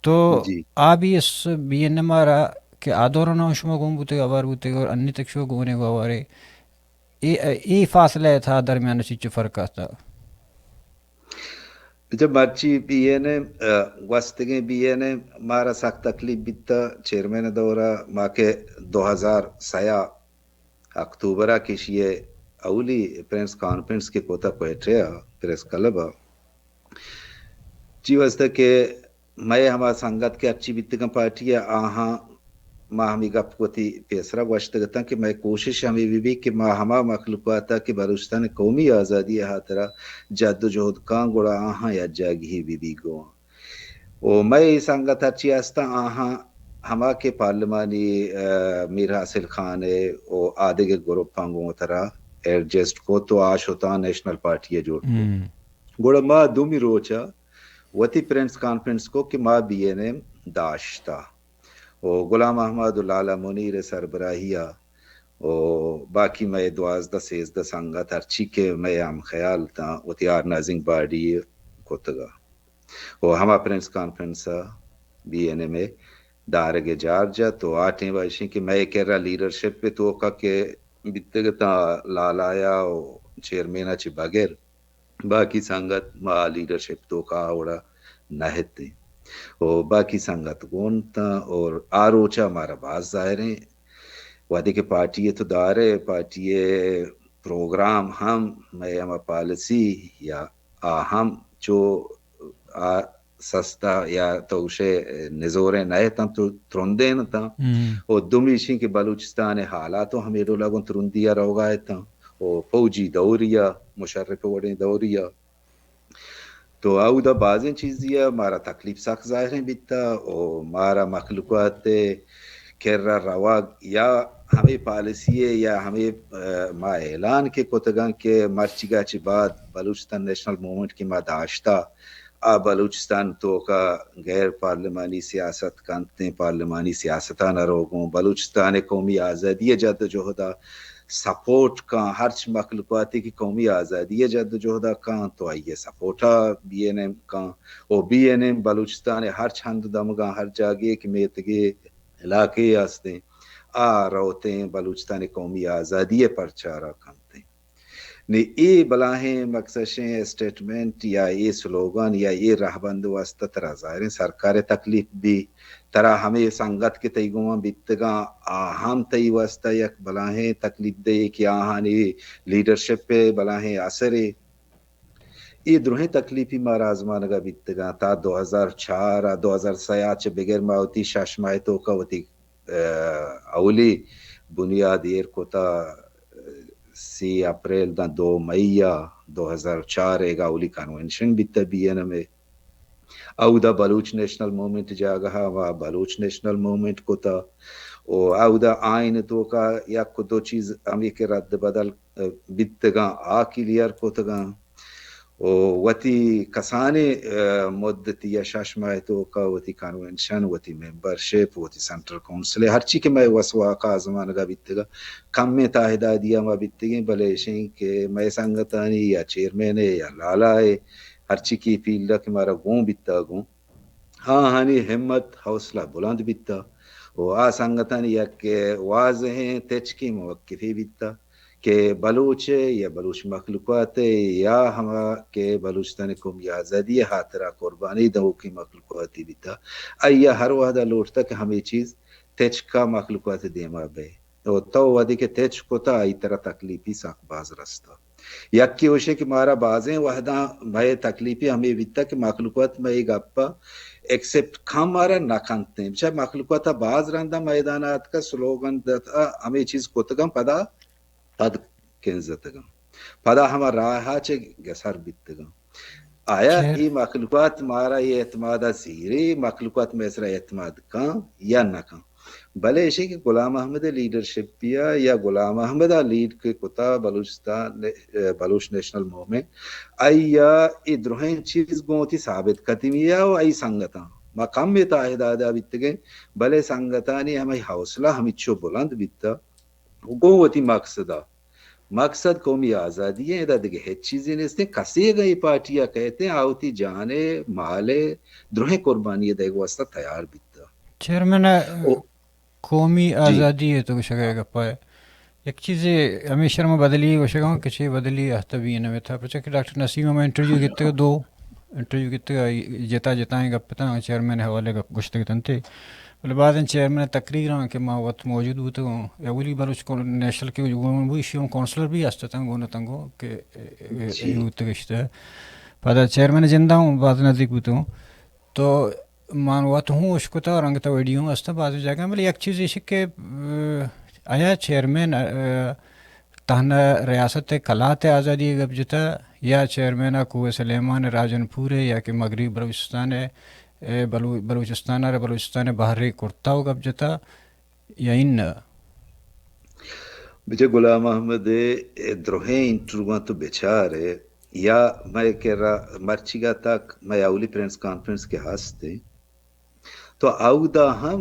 تو جی۔ آ B S B N M آ را کہ آ دوران ہم شما گون بوتگ، ہوار بوتگ اور انی تک شما گونے گو ہوارے۔ اے، اے فاصلہ ء تھا درمیان ء چچو فرق آتا؟ جب مرچی بی این ایم، گوستگیں بی این ایم مارا سک تکلیف بیتا، چیئرمین دورا ما کہ دو ہزار سیا اکتوبرا کشی اولی پریس کانفرنس کہ کوتا کوئٹہ پریس کلب، چی واسطہ کہ مئے ہما سنگت کہ ہرچی بیتگاں پارٹی ء، آہاں ما ہمے گپ وتی پیسرا گوشتگ اتاں کہ مئے کوشش ہمے بہ بیت کہ ما ہما مخلوقات ء کہ بلوچستان قومی آزادی ء ہاترا جد و جہد کاں، گڑا آہاں یک جاگہے بہ بیت گوں۔ و مئے سنگت ہرچی ہستاں، آہاں ہما کہ پارلیمانی، ء، میر حاصل خان ء و آدگہ گروپاں گوں ترا ایڈجسٹ کت و آ شتاں نیشنل پارٹی ء جوڑ کت۔ گڑا ما دومی روچ ء وتی پریس کانفرنس کو کہ ما بی این ایم داشتا و غلام احمد و لالا منیر سربراہی ء و باقی مئے دوازدہ سیزدہ سنگت ہرچی کہ مئے ہم خیال تاں وتی آرگنائزنگ باڈی کتگا و ہما پریس کانفرنس ء بی این ایم ء دارگ ء جار جت و آ ٹیم ء اشیں کہ مئے کرا لیڈرشپ ء توکا کہ بیتگ تاں لالایا و چیئرمین ء چہ بغیر باقی سنگت ما لیڈرشپ توکا آ وڑا نہ اتیں۔ و باقی سنگت گون تاں اور آ روچا مارا باز ظاہریں وہدے کہ پارٹی ء تو دارے، پارٹی ء پروگرام ہم مئے ہما پالیسی یا آ ہم چو آ سستا یا تو گوشے نزوریں نہ اتاں، تو ترندیں اتاں۔ و دومی اشیں کہ بلوچستان ء حالات و ہمے ڈولا گوں ترندی ء روگا اتاں۔ و فوجی دوری ء، مشرف وڑیں دوری ء۔ تو اودا بازیں چیزی ء مارا تکلیف سک ظاہریں بیتا و مارا مخلوقات ء کرا روگ یا ہمے پالیسی ء یا ہمے، ء، ما اعلان کہ کتگاں کہ مرچیگا چہ بعد بلوچستان نیشنل موومنٹ کہ ما داشتا، آ بلوچستان توکا غیر پارلیمانی سیاست کنتیں، پارلیمانی سیاستاں نہ روگوں، بلوچستان قومی آزادی جد و جہدا سپورٹ کاں، ہرچ مخلوقاتے کہ قومی آزادی جد و جہدا کاں تو آئی سپورٹا بی این ایم کاں، و بی این ایم بلوچستان ہرچ ہند و دمگاں ہر جاگے کہ میتگے علاقے ہستیں آ روتیں بلوچستان قومی آزادی پرچارا کنتیں۔ نی اے بلاہیں مکسشیں اسٹیٹمنٹ یا اے سلوگان یا اے رہبند واسطہ ترا ظاہریں سرکار تکلیف بی، ترا ہمے سنگت کہ تئی گوما بیتگاں آ ہم تئی واسطہ یک بلاہیں تکلیف دے کہ آہانی لیڈرشپ بلاہیں اثرے۔ اے درہیں تکلیفی مارا آزمانگا بیتگاں تا دو ہزار چار ء دو ہزار سئے ء چہ بگر ما وتی شش ماہ توکا وتی، ء، اولی بنیاد ایر کتا، سی اپریل داں دو مئی ء دو ہزار چار ایگا اولی کنونشن بیتا بی این ایم ء۔ اودا بلوچ نیشنل موومنٹ جاگہ ء ما بلوچ نیشنل موومنٹ کتا و اودا آئین توکا یک دو چیز ہمے کہ رد بدل بیتگاں آ کلیئر کتگاں و وتی کسانیں، ء، مدتی ء شش ماہ توکا وتی کنونشن، وتی ممبرشپ، وتی سینٹرل کونسل ء ہرچی کہ مئے وس واک آزمانگا بیتگا کمیں تعدادی ء ما بیتگیں، بلے اشیں کہ مئے سنگتانی یا چیئرمین ء یا لالا ء ہرچی کہ فیلڈ ء کہ مارا گون بیتا گوں آہانی ہمت حوصلہ بلند بیتا و آ سنگتانی یک واضحیں تچکیں موقفے بیتا کہ بلوچ ء یا بلوچ مخلوقات ء یا ہما کہ بلوچستان قومی آزادی ء ہاترا قربانی دئوکیں مخلوقاتے بیتا، آئی ء ہر وہدا لوٹتا کہ ہمے چیز تچکا مخلوقات دیما بئے و تو وہدے کہ تچک کتا آئی ترا تکلیفی سک باز رستا۔ یکے اوشے کہ مارا بازیں وہداں مئے تکلیفی ہمے بیتا کہ مخلوقات مئے گپا ایکسپٹ کم مارا نہ کنتیں۔ بچار مخلوقات باز رندا میدان آتکا سلوگن دتا ہمے چیز کتگاں پدا پد کنزتگاں۔ پدا ہما راہا چہ گسر بیتگاں۔ آیا اے مخلوقات مارا اے اعتمادا زیرے، مخلوقات مئے سرا اعتماد کن یا نہ کن؟ بلے ایشی کہ غلام احمد لیڈرشپیا یا غلام احمد لیڈ کہ کتا بلوچستان، بلوچ نیشنل موومنٹ، آئیا اے درہیں چیز گوں وتی ثابت قدمیا و آئی سنگتاں ما کمے تعدادا بیتگیں، بلے سنگتانی ہمے حوصلہ ہمینچو بلند بیتا گوں وتی مقصدا۔ مقصد قومی آزادی ایں، ادا دگہ ہچ چیزے نیستیں۔ کسے اگاں اے پارٹیا کئیتیں، آ وتی جان ء مال ء درہیں قربانی ء دئیگ واسطہ تیار بیتا۔ چیئرمین، قومی آزادی ء تو گوشگ ء گپا ء یک چیزے ہمیشہ ما بدلی گوشگ ء کہ چے بدلی اہتبی نہ بیتا، پرچا کہ ڈاکٹر نسیم ء ما انٹرویو گتگ دو انٹرویو گیتگ، آئی جتا جتائیں گپ اتاں، چیئرمین ءِ حوالے گپ گوشتگ اتنت۔ بلے بازیں چیئرمین ءِ تقریراں کہ ما وت موجود بوتگوں، اولی بلوچ کون-، نیشنل کہ گون بو، ایشی ہم کونسلر بھی است اتاں، گون اتاں گوں کہ جی۔ اے بوتگ اشتہ۔ پدا چیئرمین ءِ جندا ہوں باز نزدیک بوتگوں۔ تو من وت ہوں اشکتا اور انگتا ویڈیو ہم استا بازیں جاگہ، بلے یک چیز ایش کہ، آیا چیئرمین، تہنا ریاست ءِ کلات ءِ آزادی ءِ گپ جتا یا چیئرمین ءَ کوہ سلیمان ءِ راجن پور ءِ یا کہ مغربی بلوچستان ءِ، اے، بلو-، بلوچستان ءَ را بلوچستان ءِ بہر ءِ کرتا ءُ گپ جتا یا اناں؟ بچے غلام محمد ءِ اے درہیں انٹرویواں تو بچار ئے یا مئے کرا مرچیگا تک مئے اولی پریس کانفرنس کہ ہست ایں، تو اودا ہم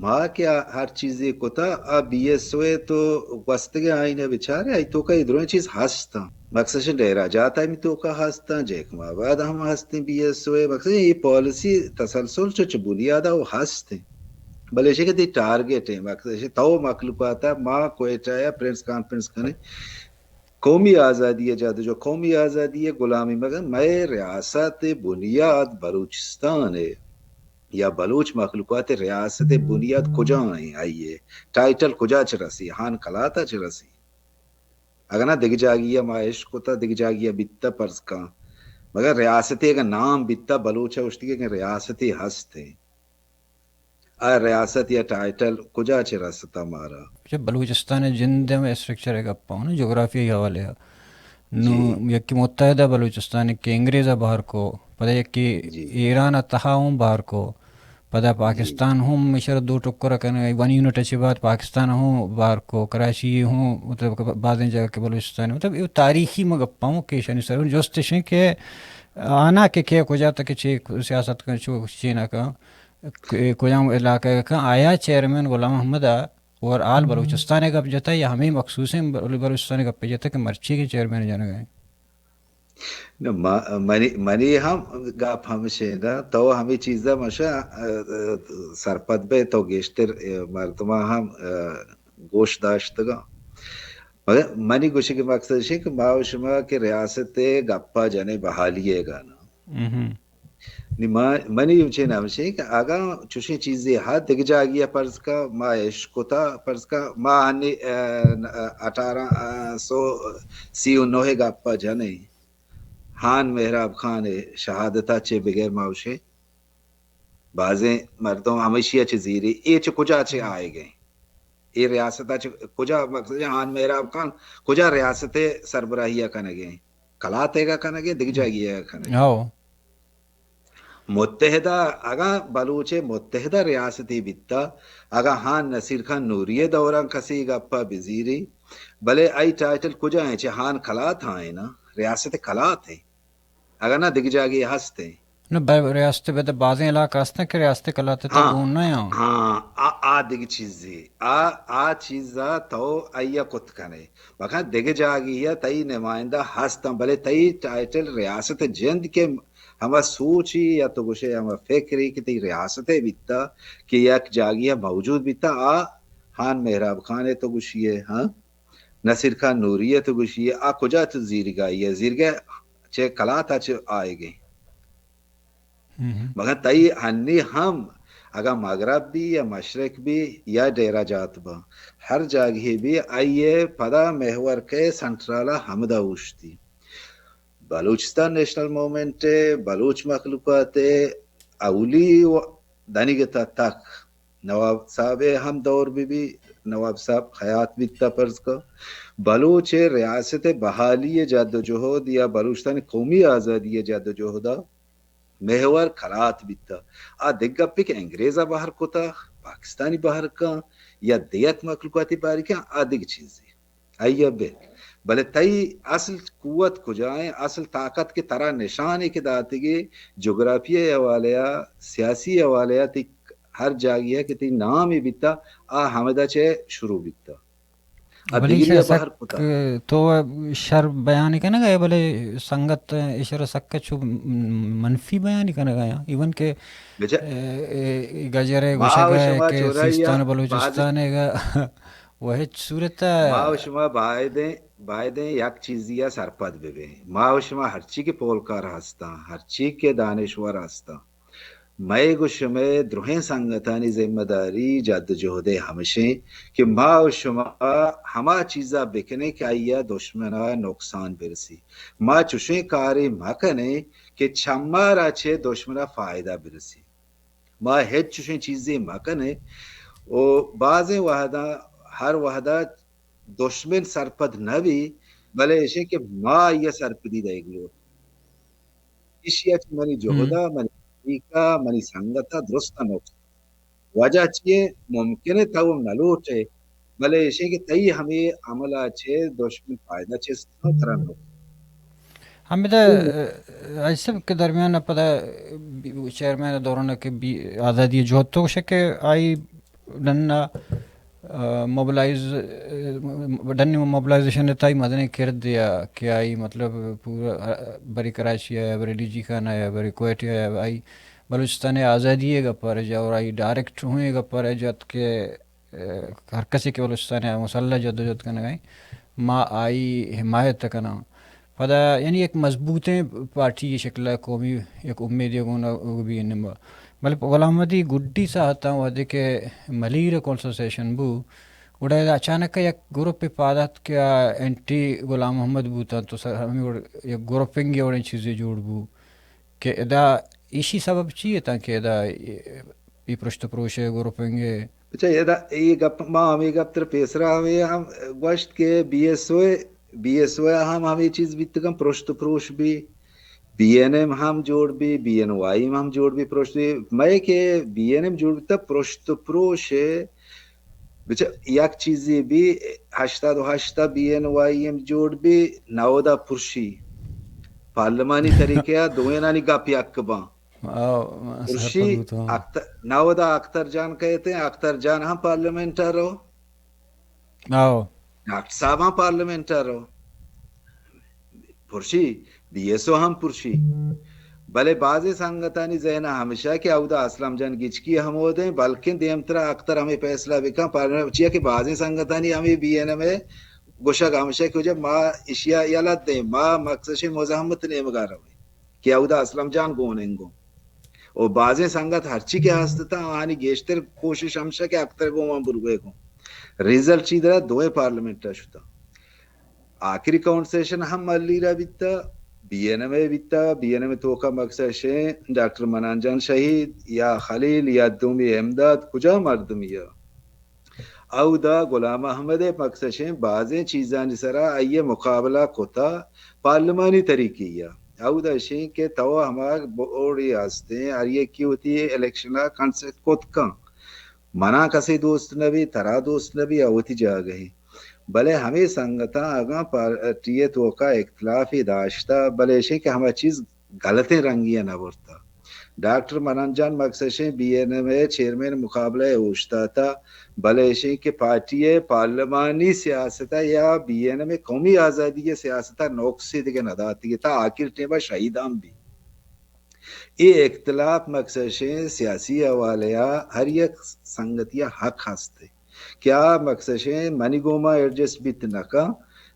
ما کہ آ ہر چیزے کتا، آ بی ایس او ءِ تو گوستگیں آئین ءَ بچارے، آئی توکا اے درہیں چیز ہستاں۔ مخصوصاً ڈیرہ جات آئی توکا ہستاں، جیکب آباد ہم ہستیں بی ایس او ءِ۔ مخصوصاً اے پالیسی تسلسل چو چہ بنیاد ءَ ہستیں۔ بلے ایشی کہ تئی ٹارگٹ ایں، مخصوصاً تو مخلوقات ءَ ما کوئٹہ ءَ پریس کانفرنس کنیں۔ قومی آزادی ءِ جد جو قومی آزادی ءِ غلامی مگن، مئے ریاست ءِ بنیاد بلوچستان ءِ یا بلوچ مخلوقات ءِ ریاست ءِ بنیاد کجا ایں؟ آئی ءِ ٹائٹل کجا چہ رسی؟ ہان کلات ءَ چہ رسی؟ اگاں نہ دگہ جاگی ءَ ما اشکتا، دگہ جاگی ءَ بیتا پرز کن۔ مگر ریاستے اگاں نام بیتا بلوچ ءَ گوشتگی کہ ریاستے ہست ایں۔ آ ریاست یا ٹائٹل کجا چہ رستا مارا؟ اچھا، بلوچستان ءِ جند ءِ اسٹرکچر ءِ گپ ءَ، نا، جغرافیائی حوالے ءَ۔ نو، جی۔ یکی متحدہ بلوچستان کہ انگریز ءَ بہر کو، پدا یکی جی۔ ایران ءِ تہا ہوں بہر کو، پدا جی۔ پاکستان ہوں مشر دو ٹکر کنگ، ون یونٹ چہ بعد پاکستان ہوں بہر کو، کراچی ہوں، مطلب کہ بازیں جگہ کہ بلوچستان، مطلب اے تاریخی ما گپ ءَ ہوں کہ ایشانی سر جست اش ایں کہ آنا کہ کئے کجا تک چے سیاست کن، چو چے نہ کن۔ کہ کجام علاقہ ءَ کن، آیا چیئرمین غلام محمد ءَ اوور آل بلوچستان ءِ گپ جتا یا ہمے مخصوصیں بل-، بلوچستان ءِ گپ جتا کہ مرچی کہ چیئرمین جنگ ءَ ایں؟ نہ، ما-، منی، منی ہم گپ ہمشے نا، تو ہمے چیزا مشا، ا، ا، سرپد بئے، تو گیشتر، ا، مردماں ہم، ا، گوش داشتگاں۔ مگر منی گوشگ ءِ مقصد اش کہ ما و شما کہ ریاست ءِ گپا جنیں بحالی ءِ گانا۔ نی ما-، منی چین ہمشی کہ اگاں چوشیں چیزے ہا دگہ جاگی ءَ پرز کا، ما اشکتا پرز کا، ما ہنی، ا، ن-، ا، اٹھارہ، ا، سو سی و نو ءِ گپ ءَ جنیں، ہان مہراب خان ءِ شہادت ءَ چہ بغیر ما وشیں بازیں مردم ہمیشی ءَ چہ زیری، اے چہ کجا چہ آئیگ ایں؟ اے ریاست ءَ چہ کجا، مقصد ہان مہراب خان کجا ریاست ءِ سربراہی ءَ کنگ ایں؟ کلات ءِ گا کنگ ایں، دگہ جاگی ءَ کنگ ایں؟ ہو۔ متحدہ، اگاں بلوچ ءِ متحدہ ریاستے بیتا، اگاں ہان نصیر خان نوری ءِ دوراں کسے گپ ءَ بزیری، بلے آئی ٹائٹل کجا ایں؟ چہ ہان کلات ءَ ایں نا، ریاست کلات ایں۔ اگاں نہ دگہ جاگے ہست ایں۔ نہ، بہ-، ریاست ءِ بد بازیں علاقہ ہستن کہ ریاست کلات ءِ تہ ہاں، گون نہ آں۔ ہاں، آ، آ دگہ چیزے۔ آ، آ چیز ءَ تو آئی ءَ کت کن ئے۔ بکن دگہ جاگے ءَ تئی نمائندہ ہستاں، بلے تئی ٹائٹل ریاست جند کہ ہما سوچی یا تو گوشے ہما فکری کہ تئی ریاست ءِ بیتا کہ یک جاگے ءَ موجود بیتا، آ ہان مہراب خان ءِ تو گوشی ئے، ہاں؟ نصیر خان نوری ءَ تو گوشی ئے، آ کجا تو زیرگائی ءَ؟ زیرگاہ چہ کلات ءَ چہ آئیگ ایں۔ مگر تئی ہنی ہم اگاں مغرب بی یا مشرق بی یا ڈیرہ جات باں، ہر جاگہے بی، آئی ءِ پدا محور کئے، سنٹرال ءَ ہمدا اوشتی۔ بلوچستان نیشنل موومنٹ ءِ بلوچ مخلوقات ءِ اولی و دنیگت ءَ تک نواب صاحب ءِ ہم دور بہ بی، نواب صاحب حیات بیتا پرز کا، بلوچ ءِ ریاست ءِ بحالی ءِ جد و جہد یا بلوچستان ءِ قومی آزادی ءِ جد و جہد ءَ محور کلات بیتا۔ آ دگہ گپے کہ انگریز ءَ بہر کتا، پاکستانی بہر کن یا دیک مخلوقاتی بہر کن، آ دگہ چیزے۔ آئی ءَ بل۔ بلے تئی اصل قوت کجا ایں؟ اصل طاقت کہ ترا نشانے کہ داتگی، جغرافیہ ءِ حوالے ءَ، سیاسی حوالے ءَ، تئی ہر جاگہے ءَ کہ تئی نامے بیتا، آ ہمدا چہ شروع بیتا۔ آ بلے دگری ءَ بہر کتا۔ تو شر بیان کنگ ءَ، بلے سنگت ایشرا سک چو منفی بیان کنگ ءَ، ایون کہ بچا، اے، اے، گجر ءِ ما گوشگ و ءَ شما کہ چورہ یا سیستان بلوچستان ءِ گا، و ہچ صورت ءَ ما و شما باید ایں بایدیں یک چیزے ءَ سرپد بہ بیں۔ ما و شما ہرچی کہ پولکار ہستاں، ہرچی کہ دانشور ہستاں، مئے گوں شمئے درہیں سنگتانی ذمہ داری جد ءُ جہد ءِ ہمشیں کہ ما و شما ہما چیزا بکنیں کہ آئی ءَ دشمن ءَ نقصان برسی۔ ما چشیں کارے مکنیں کہ چمارا چہ دشمن ءَ فائدہ برسی۔ ما ہچ چشیں چیزے مکنیں۔ و بازیں وہداں، ہر وہدا دشمن سرپد نہ بی، بلے اشیں کہ ما آئی ءَ سرپدی دئیگ لوٹ۔ ایشی ءَ چہ منی جہد ءَ، منی نزیک ءَ، منی سنگت ءَ درستاں نقصان۔ وجہ چی انت؟ ممکن انت تو نہ لوٹ ئے، بلے اشیں کہ تئی ہمے عمل ءَ چہ دشمن فائدہ چست کنت، ترا نقصان۔ ہمدا، اہ، آصف کہ درمیان ءَ پدا بی-، چیئرمین ءِ دوران ءَ کہ بی-، آزادی ءِ جہد تو گوشے کہ آئی ڈن ءَ، اہ، موبلائز، اہ، ڈن موبلائزیشن ءِ تائی مزنیں کرد یا کہ آئی مطلب پورا، اہ، بری کراچی ءَ یا بری ڈی جی خان ءَ یا بری کوئٹہ ءَ یا آئی بلوچستان ءِ آزادی ءِ گپ ءَ رجا اور آئی ڈائریکٹ ہوں ءِ گپ ءَ رجا کہ اہ، ہر کسے کہ بلوچستان ءَ مسلح جدوجہد کنگ ءَ انت، ما آئی حمایت کناں۔ پدا یعنی یک مضبوطیں پارٹی ءِ شکل ءَ قومی یک امیدے گون بی این ایم ءَ۔ بلے غلام محمد ءِ گڈی ساعتاں وہدے کہ ملیر ءِ کونسل سیشن بو، گڑا اچانک ءَ یک گروپے پاد ات کہ آ اینٹی غلام محمد بوتاں، تو سر ہمے وڑ یک گروپنگ ءِ وڑیں چیزے جوڑ بو کہ ادا ایشی سبب چی اتاں کہ ادا اے، اے پرشت پروش ءِ گروپنگ ءِ بچا، ادا اے گپ، ما ہمے گپ تر پیسرا ہمے ہم گوشت کہ B S O, B S O ءَ ہم ہمے چیز بیتگاں، پرشت پروش بی، بی این ایم ہم جوڑ بی، بی این وائی ایم ہم جوڑ بی، پرشت بی، مئے کہ بی این ایم جوڑ بیتا، پرشت پروش ءِ بچا یک چیزے بی، ہشتاد و ہشت ءَ بی این وائی ایم جوڑ بی، نود ءَ پرشی، پارلیمانی طریقے ءَ دوئینانی گپ یک باں۔ آو، پرشی سرپد بوتاں۔ اختر، نود ءَ اختر جان کئیت، اختر جان ہم پارلیمنٹ ءَ رو۔ آو۔ ڈاکٹر صاحب ہم پارلیمنٹ ءَ رو۔ پرشی، بی ایس او ہم پرشی۔ بلے بازیں سنگتانی ذہن ءَ ہمیشہ کہ اودا اسلم جان گچکی ہمودیں، بلکیں دیمترا اختر ہمے فیصلہ بکن، پارلیمنٹ، چیا کہ بازیں سنگتانی ہمے بی این ایم ءِ گوشگ ہمیشہ کہ ما اشیا یلہ دیں، ما مخصوص مزاحمت نیمگا رویں۔ کہ اودا اسلم جان گون انگو۔ و بازیں سنگت ہرچی کہ ہست اتاں، آہانی گیشتر کوشش ہمشہ کہ اختر گوما بروے گوں۔ ریزلٹ چی درا؟ دوئیں پارلیمنٹ ءَ شتاں۔ آخری کونورسیشن ہم ملیر ءَ بیتا، بی این ایم ءَ بیتا، بی این ایم ءِ توکا مخصوص ڈاکٹر منان جان شہید یا خلیل یا دومی امداد کجا مردمی ءَ؟ اودا غلام احمد ءِ مخصوص بازیں چیزانی سرا آئی ءَ مقابلہ کتا پارلیمانی طریقے ءَ۔ اودا اشیں کہ تو ہما بورڈے ہستیں، ہر یکے وتی الیکشن ءَ کنسیکٹ کت کن۔ منا کسے دوست نہ بی، ترا دوست نہ بی، آ وتی جاگہے۔ بلے ہمے سنگتاں اگاں پارٹی ءِ توکا اختلافے داشتہ، بلے اشیں کہ ہما چیز غلطیں رنگی ءَ نہ برتہ۔ ڈاکٹر منان جان مخصوص بی این ایم ءِ چیئرمین مقابلہ ءَ اوشتاتہ، بلے اشیں کہ پارٹی ءِ پارلیمانی سیاست ءَ یا بی این ایم ءِ قومی آزادی ءِ سیاست ءَ نقصے دگہ نہ داتگ ات، تا آخر ٹیم ءَ شہید ہم بی۔ اے اختلاف مخصوص سیاسی حوالے ءَ ہر یک سنگتی ءَ حق ہست۔ کہ آ مخصوص منی گوما ایڈجسٹ بیت نہ کن،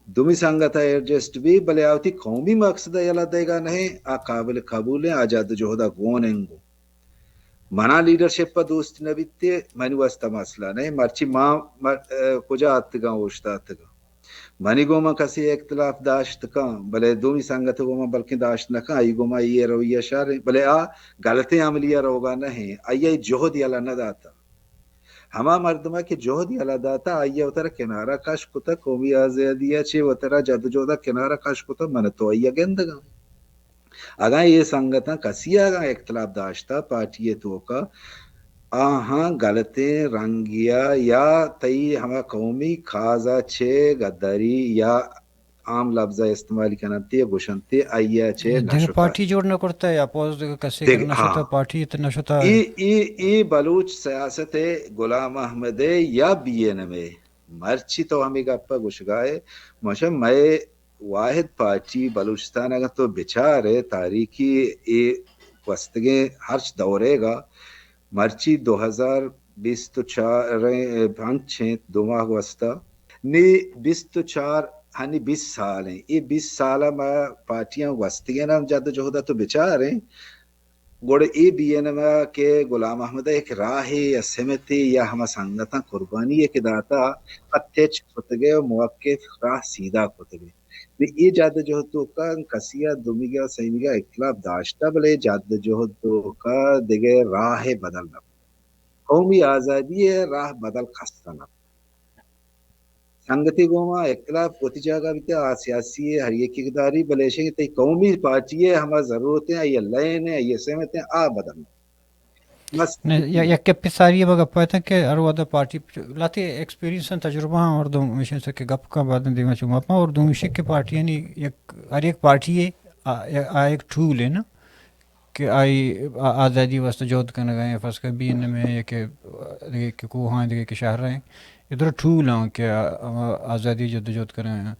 دومی سنگت ءَ ایڈجسٹ بی، بلے آ وتی قومی مقصد ءَ یلہ دئیگا نہ ایں، آ قابل قبول ایں، آ جد ءُ جہد ءَ گون انگو۔ منا لیڈرشپ ءَ دوست نہ بیت، منی واستہ مسئلہ نہ ایں، مرچی ما م-، ءَ، کجا اتکگاں، اوشتاتکگاں۔ منی گوما کسے اختلاف داشت کن، بلے دومی سنگت ءِ گوما بلکیں داشت نہ کن، آئی گوما اے رویہ شر ایں، بلے آ غلطیں عملی ءَ روگا نہ ایں، آئی ءَ جہد یلہ نہ داتا۔ ہما مردم ءَ کہ جہد یلہ داتہ، آئی ءَ وترا کنارا کش کتہ، قومی آزادی ءَ چہ وترا جدوجہد ءَ کنارا کش کتہ، من تو آئی ءَ گندگاں۔ اگاں اے سنگتاں کسی ءَ اگاں اختلاف داشتہ پارٹی ءِ توکا، آہاں غلطیں رنگے ءَ یا تئی ہما قومی کاز ءَ چہ غداری یا عام لبز ءَ استعمال کننت ءُ گوشنت، آئی ءَ چہ دگہ نہ شتہ۔ پارٹی جوڑ نہ کرتہ یا پوز دگہ کسے دگہ، کر نہ شتہ، ہاں۔ پارٹی ات نہ شتہ۔ اے، اے، اے بلوچ سیاست ءِ غلام احمد ءِ یا بی این ایم ءِ، مرچی تو ہمے گپ ءَ گوشگا ئے، ماشاء مئے واحد پارٹی بلوچستان اگاں تو بچار ئے تاریخی اے گوستگیں ہرچ دورے گا، مرچی دو ہزار بیست ءُ چار ءَ پنچ انت، دو ماہ گوستہ۔ نی بیست ءُ چار ہنی بیست سال ایں۔ اے بیست سال ءَ ما پارٹیاں گوستگیں ہم جد ءُ جہد ءَ تو بچاریں، گڑا اے بی این ایم ءَ کہ غلام محمد ءَ یک راہے یا سمتے یا ہما سنگتاں قربانی یے کہ داتا، ات ہچ کتگے ءُ موقف راہ سیدھا کتگے۔ نی اے جد ءُ جہد توکا کسی ءَ دومیگا سیمیگا اختلاف داشتہ، بلے جد ءُ جہد توکا دگہ راہ بدل نہ، قومی آزادی ءِ راہ بدل کس نہ۔ سنگتے گوما اختلاف وتی جاگہ بیتہ، آ سیاسی ءِ ہر یکے کہ داری، بلے ایشیں کہ تئی قومی پارٹی ءِ ہما ضرورت ایں، آئی ءِ لین ایں، آئی ءِ سمت ایں، آ بدل نہ۔ بس۔ نہ، یا-، یک گپے ساری ءَ ما گپ ءَ اتاں کہ ہر وہد ءَ پارٹی لہتے ایکسپیرینس ایں، تجربہ ایں، اور دومی ایشیں کہ گپ کن بعد دیما چو ماپاں، اور دومی ایشیں کہ پارٹیانی یک، ہر یک پارٹی ءِ آ، آ یک ٹول ایں نا۔ کہ آئی آ-، آزادی واسطہ جہد کنگ ءَ ایں، فرض کن بی این ایم ایں یا کہ دگہ کہ کوہ ایں، دگہ کہ شہر ایں، اے درا ٹول ایں کہ آ-، آ-، آزادی جدوجہد کنگ ءَ ایں۔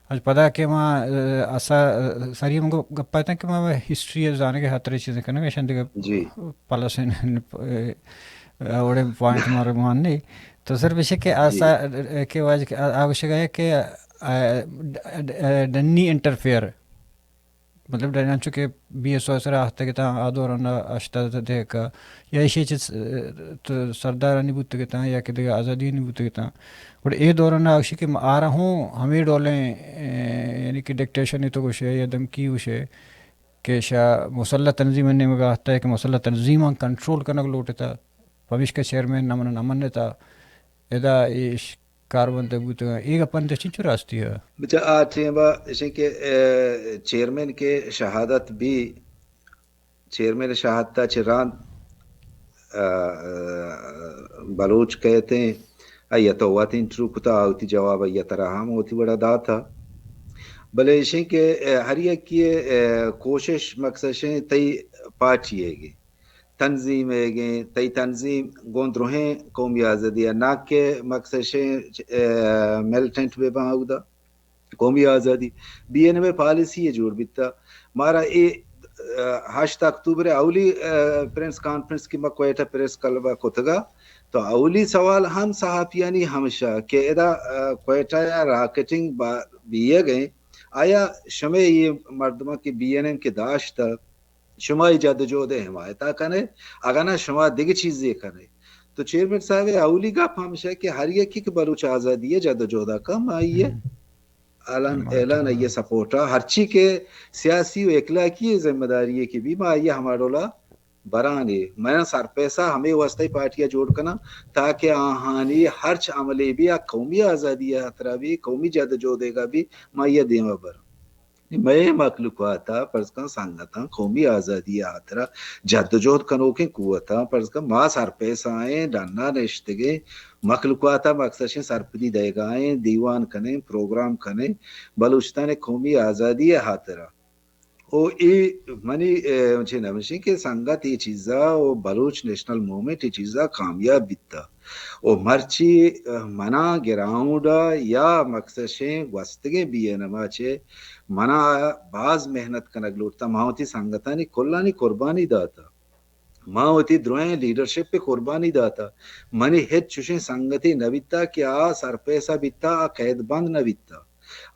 اچ پدا کہ ما، آ، اسا، آ، ساری ہم گپ، گپ ءَ اتاں کہ ما ہسٹری ءِ زانگ ءِ ہاترا چیزیں کنگ ءَ ایں، ایشاں دگہ جی۔ پلس ایں، آ، وڑیں پوائنٹ مارا مان نہیں۔ تو صرف ایشیں کہ جی۔ آسا، آ، کہ واجہ کہ آ-، آ گوشگ ءَ ایں کہ، آ، ڈ-، ڈ-، ڈنی انٹرفیئر مطلب، ڈن انچو کہ بی ایس او ءِ سرا آہتگ اتاں، آ دوران ءَ ہشتاد ءِ دہک ءَ، یا ایشی چہ س-، تو سردارانی بوتگ اتاں، یا کہ دگہ آزادیانی بوتگ اتاں۔ گڑا اے دوران ءَ گوشی کہ آرا ہوں ہمے ڈولیں، اے، یعنی کہ ڈکٹیشن تو گوشے یا دھمکی گوشے کہ شا مسلح تنظیمانی نیمگ ءَ آہتہ کہ مسلح تنظیماں کنٹرول کنگ لوٹتا، پمیشکا چیئرمین نہ من-، نہ منتا۔ ادا ایش کارمند بوتگ۔ اے گپ انت چنچو راستی ءَ؟ بچا آ ٹیم ءَ ایشیں کہ، اے، چیئرمین کہ شہادت بی، چیئرمین شہادت ءَ چہ رند، آ، آ، بلوچ کئیت ایں، آئی ءَ تو وت انٹرویو کتا، آ وتی جواب آئی ءَ ترا ہم وتی وڑا داتا۔ بلے ایشیں کہ، اے، ہر یکے ءِ، اے، کوشش مقصد ایشیں تئی پارٹی ئیگ ایں، تنظیم ئیگ ایں، تئی تنظیم گوں درہیں قومی آزادی ءَ، نہ کہ مقصد ایشیں، اے، ملیٹنٹ بہ باں اودا۔ قومی آزادی، بی این ایم ءِ پالیسی ءَ جوڑ بیتا۔ مارا اے، آ، ہشت اکتوبر ءِ اولی، آ، پریس کانفرنس کہ ما کوئٹہ پریس کلب ءَ کتگا، تو اولی سوال ہم صحافیانی ہمشہ کہ ادا، آ، کوئٹہ ءَ راکٹنگ با-، بیگ ایں، آیا شمئے اے مردماں کہ بی این ایم کہ داشتہ، شما اے جد ءُ جہد ءِ حمایت ءَ کن ئے، اگاں نہ شما دگہ چیزے کن ئے۔ تو چیئرمین صاحب ءِ اولی گپ ہمش ایں کہ ہر یکے کہ بلوچ آزادی ءِ جد ءُ جہد ءَ کن، ما آئی ءِ اعلان، اعلان آئی ءِ سپورٹ ءَ، ہرچی کہ سیاسی ءُ اخلاقی ذمہ داری یے کہ بی، ما آئی ءَ ہما ڈول ءَ بران ایں۔ من سرپیسا ہمے واسطہ پارٹی ءَ جوڑ کناں تاکہ آہانی ہرچ عملے بی آ قومی آزادی ءِ ہاترا بی، قومی جد ءُ جہد ئیگا بی، ما آئی ءَ دیما بران۔ مئے مخلوقات ءَ، فرض کن، سنگتاں، قومی آزادی ءِ ہاترا جد ءُ جہد کنوکیں قوتاں، فرض کن، ما سرپیسا ایں، ڈنا نشتگیں، مخلوقات ءَ مقصد ایشیں سرپدی دئیگا ایں، دیوان کنیں، پروگرام کنیں، بلوچستان ءِ قومی آزادی ءِ ہاترا۔ او اے منی، اے، چے نمشیں کہ سنگت اے چیزا او بلوچ نیشنل موومنٹ اے چیزا کامیاب بیتا۔ او مرچی، اے، منا گراؤنڈ ءَ یا مقصد شیں گوستگیں بی این ایم ءَ چہ منا باز محنت کنگ لوٹتا۔ ما وتی سنگتانی کلانی قربانی داتا۔ ما وتی درہیں لیڈرشپ ءِ قربانی داتا۔ منی ہچ چوشیں سنگتے نہ بیتا کہ آ سرپیسا بیتا، آ قید بند نہ بیتا۔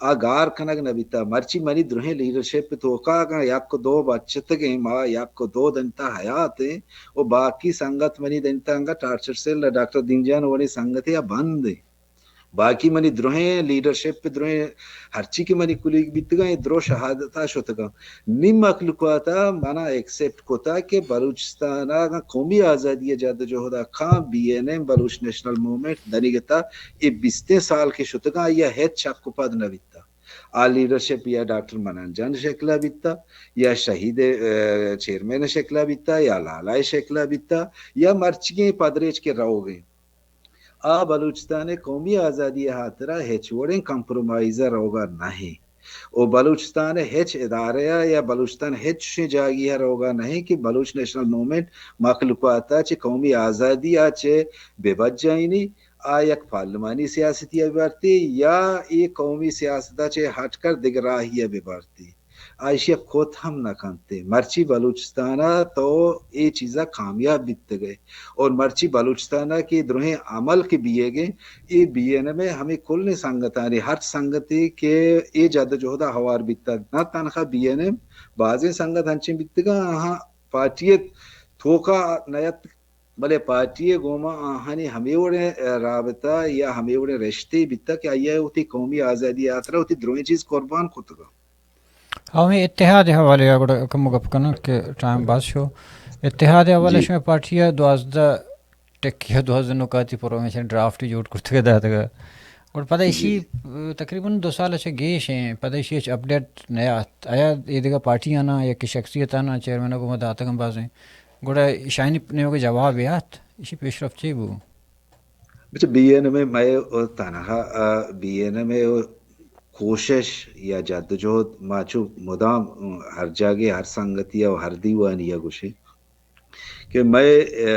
آ گار کنگ نہ بیتا۔ مرچی منی درہیں لیڈرشپ توکا اگاں یک دو بچتگیں، ما یک دو دنتا حیات ایں و باقی سنگت منی دنتا انگا ٹارچر سیل ءَ ڈاکٹر دین جان وڑیں سنگتے ءَ بند ایں۔ باقی منی درہیں لیڈرشپ، درہیں ہرچی کہ منی کلیگ بیتگاں، اے درو شہادتا شتگاں۔ نی مخلوقاتا منا ایکسپٹ کتا کہ بلوچستان ءَ اگاں قومی آزادی ءِ جد و جہد ءَ کاں B N M, Baloch national movement دنیگتا اے بیستیں سال کہ شتگاں، آئی ءَ ہچ چک و پد نہ بیتا۔ آ لیڈرشپ یا ڈاکٹر منان جان شکل ءَ بیتا، یا شہید، اے، چیئرمین شکل ءَ بیتا، یا لالا شکل ءَ بیتا، یا مرچیگیں پدریچ کہ روگ ءَ ایں۔ آ بلوچستان ءِ قومی آزادی ءِ ہاترا ہچ وڑیں کمپرومائز ءَ روگ ءَ نہ ایں۔ و بلوچستان ءِ ہچ ادارہ ءَ یا بلوچستان ءِ ہچ چشیں جاگہے ءَ روگ ءَ نہ ایں کہ بلوچ نیشنل موومنٹ مخلوقات ءَ چہ قومی آزادی ءَ چہ بہ بجائینی، آ یک پارلیمانی سیاستی ءَ بہ بارتی یا اے قومی سیاست ءَ چہ ہٹ کر دگہ راہی ءَ بہ بارتی۔ آ ایشی ءَ کت ہم نہ کنت۔ مرچی بلوچستان ءَ تو اے چیز ءَ کامیاب بیتگ ئے اور مرچی بلوچستان ءَ کہ درہیں عمل کہ بیگ ءَ، اے بی این ایم ءِ ہمے کلیں سنگتانی، ہرچ سنگتے کہ اے جد ءُ جہد ءَ ہوار بیتگ، نہ تنخواہ بی این ایم، بازیں سنگت انچیں بیتگ آہاں پارٹی ءِ توکا نیت، بلے پارٹی ءِ گوما آہانی ہمے وڑیں رابطہ یا ہمے وڑیں رشتے بیتگ کہ آئی ءَ وتی قومی آزادی ءِ ہاترا وتی درہیں چیز قربان کتگ۔ ہمے اتحاد ءِ حوالے ءَ گڑا کمو گپ کناں کہ ٹائم باز شو۔ اتحاد ءِ حوالے جی۔ شمئے پارٹی ءَ دوازدہ ٹکی ءُ دوازدہ نکاتی پروموشن ڈرافٹ جوڑ کرتگ ءُ داتگ۔ گڑا پدا ایشی جی۔ تقریباً دو سال چہ گیش ایں، پدا ایشی ہچ اپڈیٹ نیات۔ آیا اے دگہ پارٹیاں یا کہ شخصیتاں چیئرمین ءَ گوما داتگ ہم بازیں۔ گڑا ایشانی نیمگ ءَ جواب یات، ایشی پیشرفت چے بو؟ بچہ بی این ایم ءِ مئے تنہا، آ، بی این ایم ءِ کوشش یا جد ءُ جہد ما چو مدام، آ، ہر جاگے ہر سنگتی ءَ ءُ ہر دیوانی ءَ گوشیں کہ مئے، آ،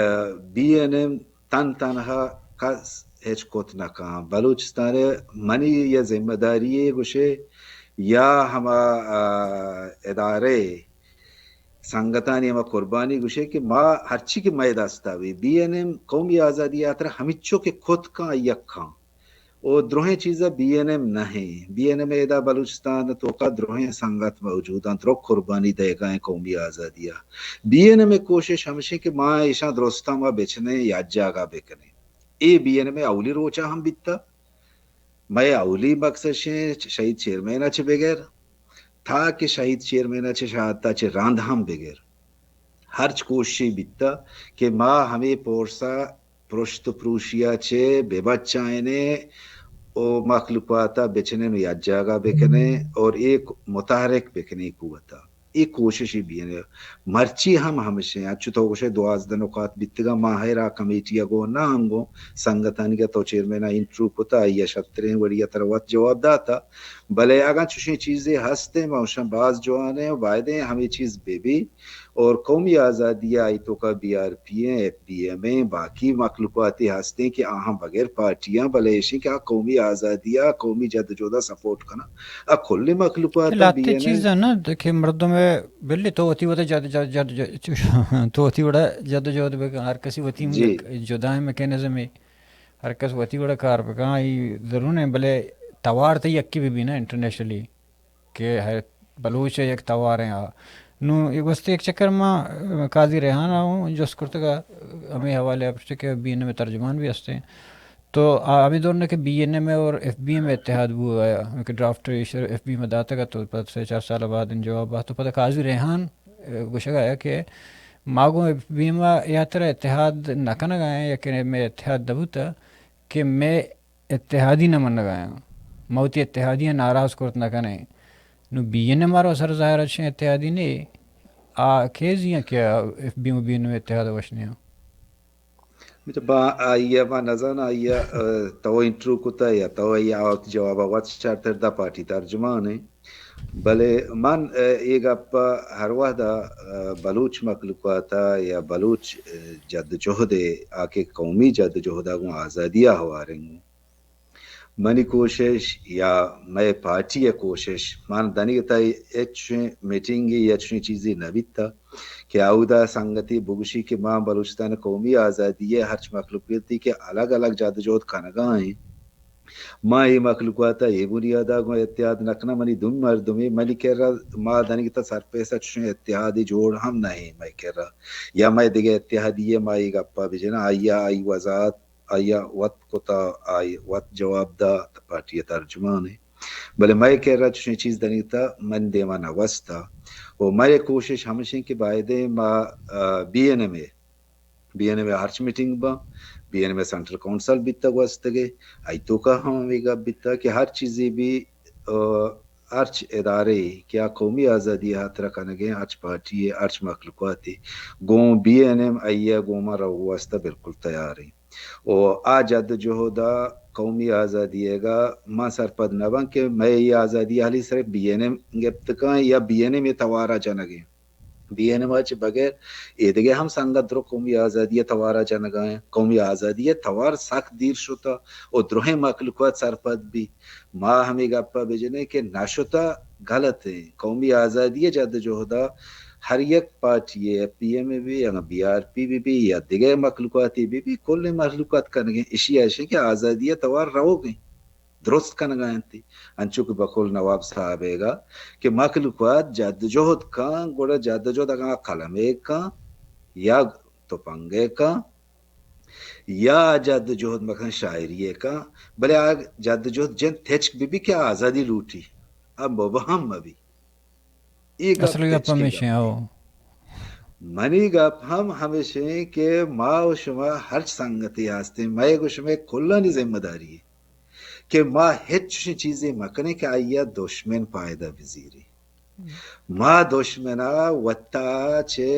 بی این ایم تن تنہا کس ہچ کت نہ کن۔ بلوچستان ءِ منی یا ذمہ داری ءَ گوشے یا ہما، آ، ادارے سنگتانی ہما قربانی گوشے کہ ما ہرچی کہ مئے دست ءَ بی، بی این ایم قومی آزادی ءِ ہاترا ہمینچو کہ کت کن یک کن۔ او درہیں چیز ءَ بی این ایم نہ ایں۔ بی این ایم ءِ ادا بلوچستان ءِ توکا درہیں سنگت موجود انت، درو قربانی دئیگا ایں قومی آزادی ءَ۔ بی این ایم ءِ کوشش ہمشیں کہ ما ایشاں درستاں ما بچنیں یا جاگہ بکنیں۔ اے بی این ایم ءِ اولی روچا ہم بیتا۔ مئے اولی مقصد شیں شہید چیئرمین ءَ چہ بگر، تا کہ شہید چیئرمین ءَ چہ شہادت ءَ چہ رند ہم بگر، ہرچ کوششے بیتا کہ ما ہمے پورس ءَ پرشت ءُ پروشی ءَ چہ بہ بچائینیں ءُ مخلوقات ءَ بچنیں ءُ یک جاگہ بکنیں اور ایک متحرک بکنیں قوت ءَ۔ اے کوششے بی این ایم۔ مرچی ہم ہمشیں، انچو تو گوشے دوازدہ نکات بیتگاں، ما ہیرا کمیٹی ءَ گوں نہ ہم گوں سنگتانی کہ تو چیئرمین ءَ انٹرویو کتا، آئی ءَ شتریں وڑی ءَ ترا وت جواب داتا۔ بلے اگاں چوشیں چیزے ہستیں، ما گوشاں باز جوانیں ءُ بایدیں ہمے چیز بہ بی۔ اور قومی آزادی ءَ آئی توکا بی آر پی ایں، ایف بی ایم ایں، باقی مخلوقاتے ہستیں کہ آہاں بغیر پارٹی آں، بلے ایشیں کہ آ قومی آزادی ءَ، قومی جدوجہد ءَ سپورٹ کناں۔ آ کلیں مخلوقات آں، لہتے بی این ایم۔ چیز ءَ نہ کہ مردم ءَ بلے تو وتی وڑا جد، جد، جد، جد، تو وتی وڑا جدوجہد بکن، ہر کسی وتی جی۔ یک جدائیں میکانزمے، ہر کس وتی وڑا کار بکن، ای ضرور ایں، بلے توار تئی یکے بہ بی نا انٹرنیشنلی۔ کہ ہر بلوچ ءِ یک تواریں آ۔ نوں اے گوستے یک چکر ما، آ، قاضی ریحان ءَ اوں جست کرتگ ءَ ہمے حوالے ءَ پرچہ کہ بی این ایم ءِ ترجمان بھی ہستیں۔ تو آ ہمے دور نہ کہ بی این ایم ءِ اور ایف بی ایم ءِ اتحاد بو آیا کہ ڈرافٹ ایش ایف بی ایم ءَ داتگ ءَ تو پد سے چار سال بعد ان جواب آ تو پد قاضی ریحان، آ، گوشگ ءَ آیا کہ ما گوں ایف بی ایم ءَ یا ترا اتحاد نہ کنگ ءَ ایں یا کہ مئے اتحاد نہ بوتا کہ مئے اتحادی نہ منگ ءَ آں۔ ما وتی اتحادی ءَ ناراض کرت نہ کنیں۔ نوں بی این ایم ءَ را سر ظاہر ءَ چشیں اتحادی نے، آ کیزی آں کہ ایف بی ایم ءُ بی این ایم ءِ اتحاد ءَ وش نیاں۔ تو با آئی ءَ ما نزان آئی ءَ، آ، تو انٹرویو کتا یا تو آئی ءَ وت جواب ءَ وت شرتر دا پارٹی ترجمان ایں۔ بلے من، آ، اے گپ ءَ ہر وہد ءَ، آ، بلوچ مخلوقات ءَ یا بلوچ، آ، جد جہد ءَ آ کہ قومی جد جہد ءَ گوں آزادی ءَ ہواریں گوں۔ منی کوشش یا مئے پارٹی ءِ کوشش، من دنیگتا ہچ میٹنگے یا چشیں چیزے نہ بیتا کہ اودا سنگتے بگوشی کہ ما بلوچستان ءِ قومی آزادی ءِ ہرچ مخلوقاتے کہ الگ الگ جدوجہد کنگا ایں، ما اے مخلوقات ءَ اے بنیاد ءَ گوں اتحاد نہ کناں۔ منی دومی مردمے، منی کرا ما دنیگتا سرپیس ءَ چشیں اتحادے جوڑ ہم نہ ایں مئے کرا۔ یا مئے دگہ اتحادی ءَ ما اے گپ ءَ بجناں، آئی ءَ آئی وضاحت آئی ءَ وت کتا، آئی وت جواب دات، پارٹی ءِ ترجمان ایں۔ بلے مئے کرا چشیں چیز دنیگتا من دیما نہ گوستا۔ و مئے کوشش ہمشیں کہ بایدیں ما، آ، بی این ایم ءِ، بی این ایم ءِ ہرچ میٹنگ باں، بی این ایم ءِ سینٹرل کونسل بیتا گوستگے، آئی توکا ہم ہمے گپ بیتا کہ ہر چیزے بھی، آ، ہرچ ادارے کہ آ قومی آزادی ءِ ہاترا کنگیں، ہرچ پارٹی ءِ، ہرچ مخلوقاتے، گوں بی این ایم آئی ءِ گوما روگ واسطہ بالکل تیار ایں۔ و آ جد جہد ءَ قومی آزادی ءَ گا من سرپد نہ باں کہ مئے اے آزادی ءَ ہالی صرف بی این ایم گپت کن یا بی این ایم ءِ توار ءَ جنگ ایں۔ بی این ایم ءَ چہ بغیر اے دگہ ہم سنگت درو قومی آزادی ءِ توار ءَ جنگ ءَ ایں۔ قومی آزادی ءِ توار سک دیر شتہ و درہیں مخلوقات سرپد بی۔ ما ہمے گپ ءَ بجنیں کہ نہ شتہ، غلط ایں۔ قومی آزادی ءِ جد ءُ جہد ءَ ہر یک پارٹی ءَ، پی ایم ءَ بی، یا بی آر پی بی بی، یا دگہ مخلوقاتی بی بی، کلیں مخلوقات کنگ ءَ ایں۔ اشی ءَ اش ایں کہ آزادی ءِ توار روگ ءَ ایں، درست کنگ ءَ انت۔ انچو کہ بقول نواب صاحب ءِ گا کہ مخلوقات جد ءُ جہد کن، گڑا جد ءُ جہد اگاں قلمے کن یا تپنگے کن، یا جد ءُ جہد مکن شاعری ءَ کن، بلے آ جد ءُ جہد جند تچک بہ بی کہ آزادی لوٹی، آ مبہم مہ بی۔ اے گپ اصل گپ تچکیں ہمیش ایں، گپ ایں۔ او۔ منی گپ ہم ہمیش ایں کہ ما و شما ہرچ سنگتے ہستیں، مئے گو شمئے کلانی ذمہ داری ایں کہ ما ہچ چوشیں چیزے مکنیں کہ آئی ءَ دشمن پائدہ بزیری۔ ما دشمن ءَ وت ءَ چہ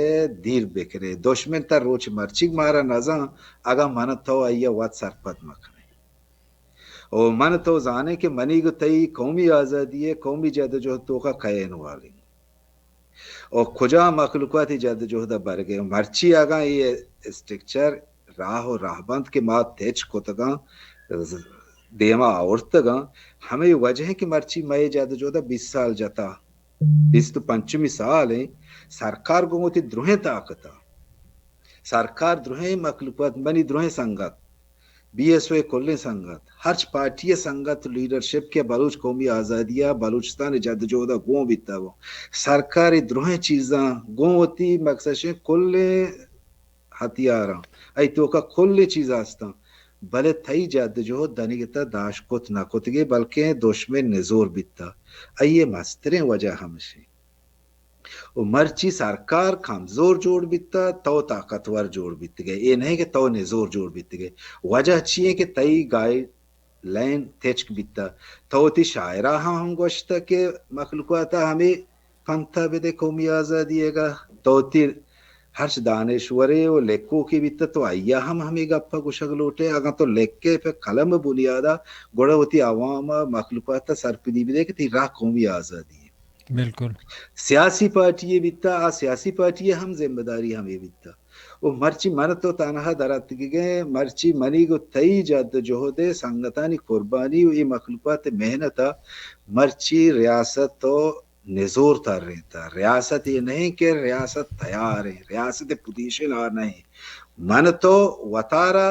دیر بکنیں۔ دشمن تا روچ مرچیگ مارا نزان، اگاں من تو آئی ءَ وت سرپد مکنیں۔ او من تو زانیں کہ منیگ و تئی قومی آزادی ءِ، قومی جد ءُ جہد توکا کئے انوالو ایں۔ او کجام مخلوقاتی جد ءُ جہد ءَ برگ ءَ ایں۔ مرچی اگاں اے اسٹرکچر راہ و راہبند کہ ما تچک کتگاں، دیما آورتگاں، ہمے وجہ ایں کہ مرچی مئے جد ءُ جہد ءَ بیست سال جتا، بیست و پنچمی سال ایں، سرکار گوں وتی درہیں طاقت ءَ، سرکار درہیں مخلوقات، منی درہیں سنگت، بی ایس او ءِ کلیں سنگت، ہرچ پارٹی ءِ سنگت، لیڈرشپ کہ بلوچ قومی آزادی ءَ، بلوچستان ءِ جد ءُ جہد ءَ گون بیتگ، سرکار اے درہیں چیزاں گوں وتی مقصد شیں کلیں ہتھیاراں، اے توکا کلیں چیز ہستاں، بلے تئی جد ءُ جہد دنیگتا داشت کت نہ کتگے، بلکیں دشمن نزور بیتا۔ اے مستریں وجہ ہمشیں۔ و مرچی سرکار کمزور جوڑ بیتا، تو طاقتور جوڑ بیتگے۔ اے نہیں کہ تو نزور جوڑ بیتگے۔ وجہ چی ایں کہ تئی گائیڈ لائن تچک بیتا۔ تو وتی شاعرا ہم، ہم گوشتا کہ مخلوقاتا ہمے پنتھا بدے قومی آزادی ءِ گا۔ تو وتی ہرچ دانشورے و لکھوکے بیتا، تو آئیا ہم ہمے گپا گوشگ لوٹے۔ اگاں تو لکھے پہ قلم بنیادا، گڑا وتی عوام ءَ، مخلوقاتا سرپدی بدے کہ تئی راہ قومی آزادی ایں۔ بالکل۔ سیاسی پارٹی یے بیتا، آ سیاسی پارٹی ءِ ہم ذمہ داری ہمے بیتا۔ و مرچی من تو تنہا در اتکگیں، مرچی منیگ و تئی جد ءُ جہد ءِ، سنگتانی قربانی و اے مخلوقات ءِ محنت ءَ مرچی ریاست تو نزور ترینتا۔ ریاست اے نہیں کہ ریاست تیار ایں، ریاست ءِ پوزیشن آ نہیں۔ من تو وتارا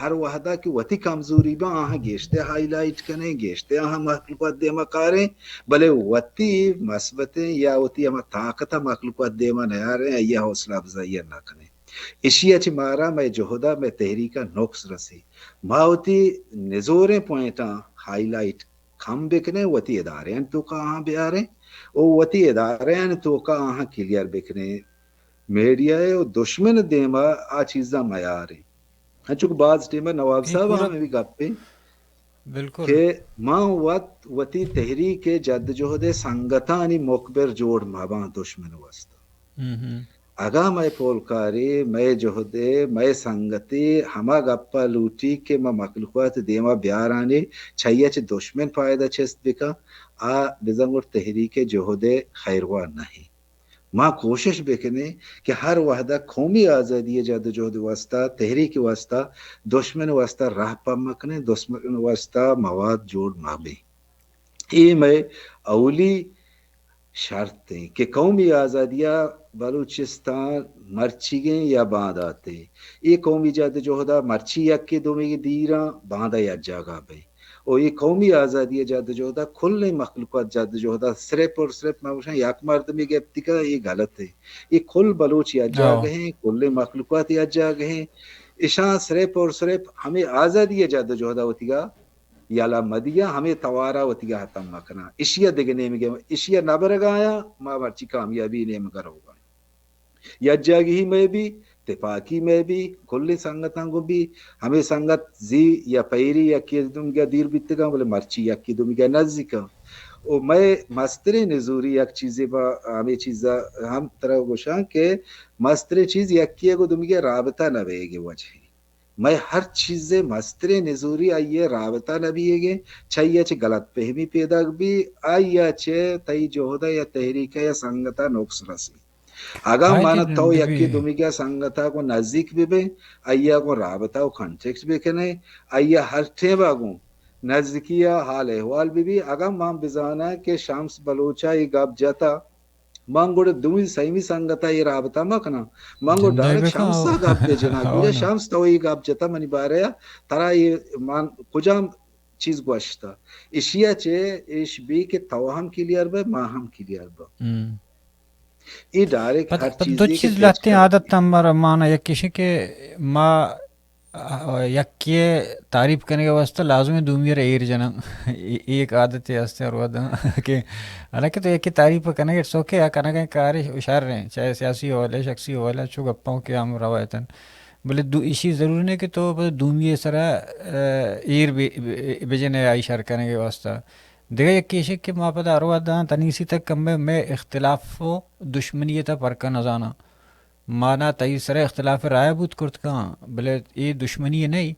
ہر وہدا کہ وتی کمزوری باں، آہاں گیشتر ہائی لائٹ کنیں، گیشتر آہاں مخلوقات دیما کاریں، بلے وتی مثبتیں یا وتی ہما طاقت ءَ مخلوقات دیما نیاریں، آئی ءِ حوصلہ افزائی ءَ نہ کنیں۔ اشی ءَ چہ مارا مئے جہد ءَ، مئے تحریک ءَ نقص رسی۔ ما وتی نزوریں پوائنٹاں ہائی لائٹ کم بکنیں، وتی ادارہانی توکا آہاں بیاریں و وتی ادارہانی توکا آہاں کلیئر بکنیں۔ میڈیا ءَ و دشمن ءِ دیما آ چیزاں میاریں۔ انچو کہ باز ٹیم ءَ نواب اے صاحب پورا ہم ہمے گپیں بالکل۔ کہ ما وت وتی تحریک ءِ جد ءُ جہد ءِ سنگتانی مخبر جوڑ مہ باں دشمن ءِ واسطہ۔ ہم ہم۔ اگاں مئے پولکاری، مئے جہد ءِ، مئے سنگتی ہما گپا لوٹی کہ ما مخلوقات دیما بیارانی، چیا چہ دشمن پائدہ چست بکن، آ بزاں گڑ تحریک ءِ جہد ءِ خیرواہ نہیں۔ ما کوشش بکنیں کہ ہر وہدا قومی آزادی ءِ جد ءُ جہد ءِ واسطہ، تحریک ءِ واسطہ، دشمن ءِ واسطہ راہ پم مکنیں، دشمن ءِ واسطہ مواد جوڑ مہ بیں۔ اے مئے اولی شرط ایں کہ قومی آزادی ءَ بلوچستان مرچیگیں یا بانداتیں۔ اے قومی جد ءُ جہد ءَ مرچی یکے دومی دیراں، باندا یک جاگہ بئیں۔ و اے قومی آزادی ءِ جد ءُ جہد ءَ کلیں مخلوقات جد ءُ جہد ءَ صرف اور صرف ما گوشاں یک مردمے گپتی کہ اے غلط ایں۔ اے کل بلوچ یک جاگہ ایں، کلیں مخلوقات یک جاگہ ایں۔ اشاں صرف اور صرف ہمے آزادی ءِ جد ءُ جہد ءَ وتیگا یلہ مدیاں، ہمے توارا وتیگا ختم مکناں۔ اشی ءَ دگہ نیمگے، اشی ءَ نبرگایاں، ما مرچی کامیابی نیمگا روگا ایں۔ یک جاگہی مئے بی، تپاکی مئے بی، کلیں سنگتاں گوں بی، ہمے سنگت زی یا پیری یکے دومیگا دیر بیتگاں، بلے مرچی یکے دومیگا نزیکاں۔ و مئے مستریں نزوری یک چیزے با ہمے چیزا ہم ترا گوشاں کہ مستریں چیز یکے گوں دومیگا رابطہ نہ بئیگے وجہ۔ مئے ہر چیزے مستریں نزوری آئی ءِ رابطہ نہ بیگے، چہ آئی ءَ چہ غلط فہمی پیداک بی، آئی ءَ چہ تئی جہد ءَ یا تحریک ءَ یا سنگت ءَ نقص رسی۔ اگاں من تو یکے دومیگا سنگتا گوں نزیک ببیں، آئیا گوں رابطہ و کانٹیکٹ بکنیں، آئیا ہر ٹیما گوں نزدیکی ءَ حال احوال بہ بی۔ اگاں من بزاناں کہ شمس بلوچ ءَ اے گپ جتا، من گڑا دومی سیمی سنگت ءَ اے رابطہ مہ کناں۔ من گڑا ڈائریکٹ شمس ءَ گپ بہ جناں۔ گڑا شمس، تو اے گپ جتا منی بارے ءَ، ترا اے من کجام چیز گوشتا؟ اشی ءَ چہ اش بی کہ تو ہم کلیئر بہ، ما ہم کلیئر بہ۔ اے ڈائریکٹ ہر چیز لہتیں عادت ہم مارا مان، یک ایش کہ ما یکے تعریف کنگ ءِ واستہ لازم ایں دومی ءَ را ایر جناں۔ اے، اے یک عادتے است ہر وھد کہ حالانکہ تو یکے تعریف کنگ، اٹس اوکے، آ کنگ ءَ کارے شر ایں، چاہے سیاسی حوالہ، شخصی حوالہ، چو گپاں کہ ہم روایتاں۔ بلے دو، ایشی ضروری نہ کہ تو پدا دومی ءِ سرا، آ، ایر بہ، بہ، بجنے آئی شر کنگ ءِ واستہ۔ دگہ یکے ایش کہ ما پدا ہر وھد آں تنیسی تک کمے مئے اختلاف و دشمنی ءِ تہ پرک ءَ نزاناں۔ ما نا تئی سر ءَ اختلاف رائے بوت کرت کن، بلے اے دشمنی نہ ایں۔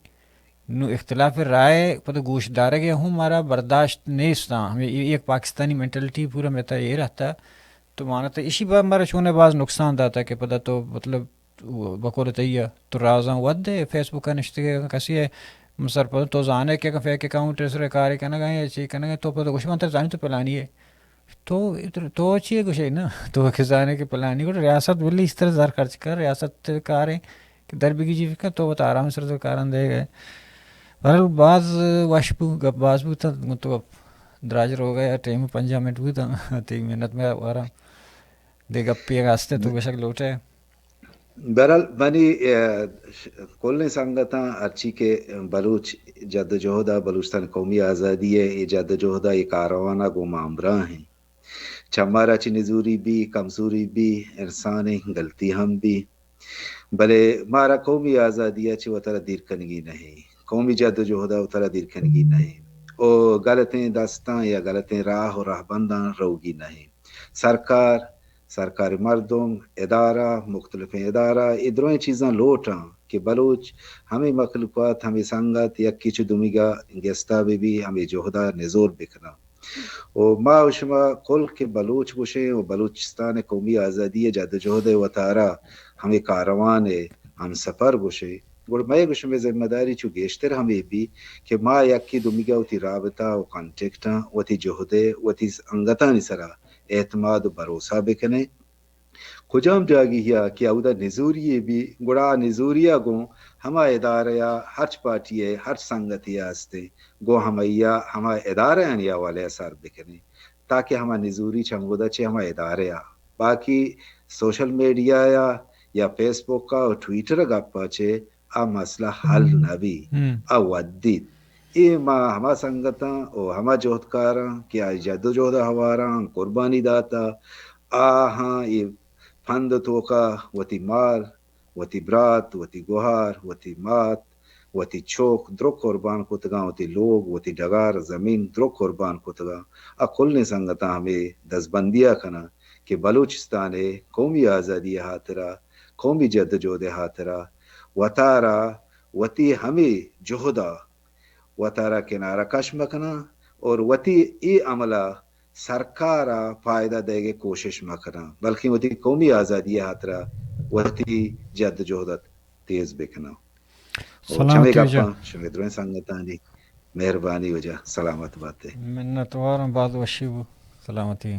نوں اختلاف رائے پدا گوش دارگ ءَ ہوں مارا برداشت نیست آں۔ ہمے اے یک پاکستانی مینٹلٹی پورا مئے تہ ایر اتا۔ تو مانا تہ ایشی با مارا چون ءَ باز نقصان داتا کہ پدا تو مطلب بقول تئی ءَ تو رازاں وھد ءَ فیس بک ءَ نشتگ ئے، کسی ءَ سرپد تو زانے کہ اگاں فیک اکاؤنٹ ءِ سر ءَ کارے کنگ ءَ ئے یا چی کنگ ءَ ئے، تو پدا گوش من ترا زانی تو پلانی ئے۔ تو، تو چی گوش ئے نا؟ تو کہ زانے کہ پلانی، گڑا ریاست بلے اس طرح زر خرچ کر، ریاست ءِ کار ایں کہ در بگیجی بکن، تو وت آرام سر ءَ کاراں دئیگ ءَ ئے۔ بہرحال باز وش بو، گپ باز بوت، گوں تو گپ دراج روگ ءَ ئے، ٹائم پنجاہ منٹ بوت، تئی محنت مئے وارا۔ دگہ گپے اگاں است ئے تو گوشگ لوٹ ئے۔ بہرحال، منی، اے، ش-، کلیں سنگتاں، ہرچی کہ بلوچ جدوجہد ءَ، بلوچستان قومی آزادی ءِ اے جدوجہد ءَ، اے کاروان ءَ گوں ما ہمراہ ایں۔ چہ مارا چی نزوری بی، کمزوری بی، انسان ایں، غلطی ہم بی، بلے مارا قومی آزادی ءَ چہ وتارا دیر کنگی نہ ایں، قومی جدوجہد ءَ وتارا دیر کنگی نہ ایں، او غلطیں دستاں یا غلطیں راہ و رہبنداں روگی نہ ایں۔ سرکار، سرکاری مردم، ادارہ، مختلفیں ادارہ، اے درائیں چیزاں لوٹاں کہ بلوچ، ہمے مخلوقات، ہمے سنگت یکے چہ دومیگا گستا بہ بی، ہمے جہدا نزور بکناں۔ و ما و شما کل کہ بلوچ گوشیں و بلوچستان قومی آزادی جدوجہد وتارا ہمے کاروان ہمسفر گوشیں، گڑا مئے گو شمئے ذمہ داری چو گیشتر ہمے بی کہ ما یکے دومیگا وتی رابطہ و کانٹیکٹاں، وتی جہد ء، وتی انگتانی سرا اعتماد و بھروسہ بکنیں۔ کجام جاگہے ء کہ اودا نزوری یے بی، گڑا آ نزوری ء گوں ہما ادارہ ء، ہرچ پارٹی ء، ہرچ سنگتے ء استیں، گوں ہمائی ء، ہما ادارہانی حوالہ ء سر بکنیں، تاکہ ہما نزوری چہ ہمودا چہ ہما ادارہ ء، باقی سوشل میڈیا ء یا فیس بک ء و ٹویٹر ء گپ ء چہ آ مسئلہ حل نہ بی، ہم۔ آ ودیت۔ اے ما ہما سنگتاں و ہما جہدکاراں کہ آ جدوجہد ء ہواراں قربانی داتا، آہاں اے پند ء توکا وتی مال، وتی برات، وتی گہار، وتی مات، وتی چک درو قربان کتگاں، وتی لوگ، وتی ڈگار زمین درو قربان کتگاں۔ آ کلیں سنگتاں ہمے دزبندی ء کناں کہ بلوچستان ء قومی آزادی ء ہاترا، قومی جدوجہد ء ہاترا وتارا وتی ہمے جہد ء وتارا کنارہ کش مکناں اور وتی اے عمل ء سرکار ء فائدہ دئیگ ء کوشش مکناں، بلکیں وتی قومی آزادی ء ہاترا وتی جدوجہد ء تیز بکناں۔ و چمے سلامتی وجہ۔ گپاں شمے درائیں سنگتانی مہربانی وجہ۔ سلامت باتے۔ منتواراں، باز وشی بو۔ سلامتی۔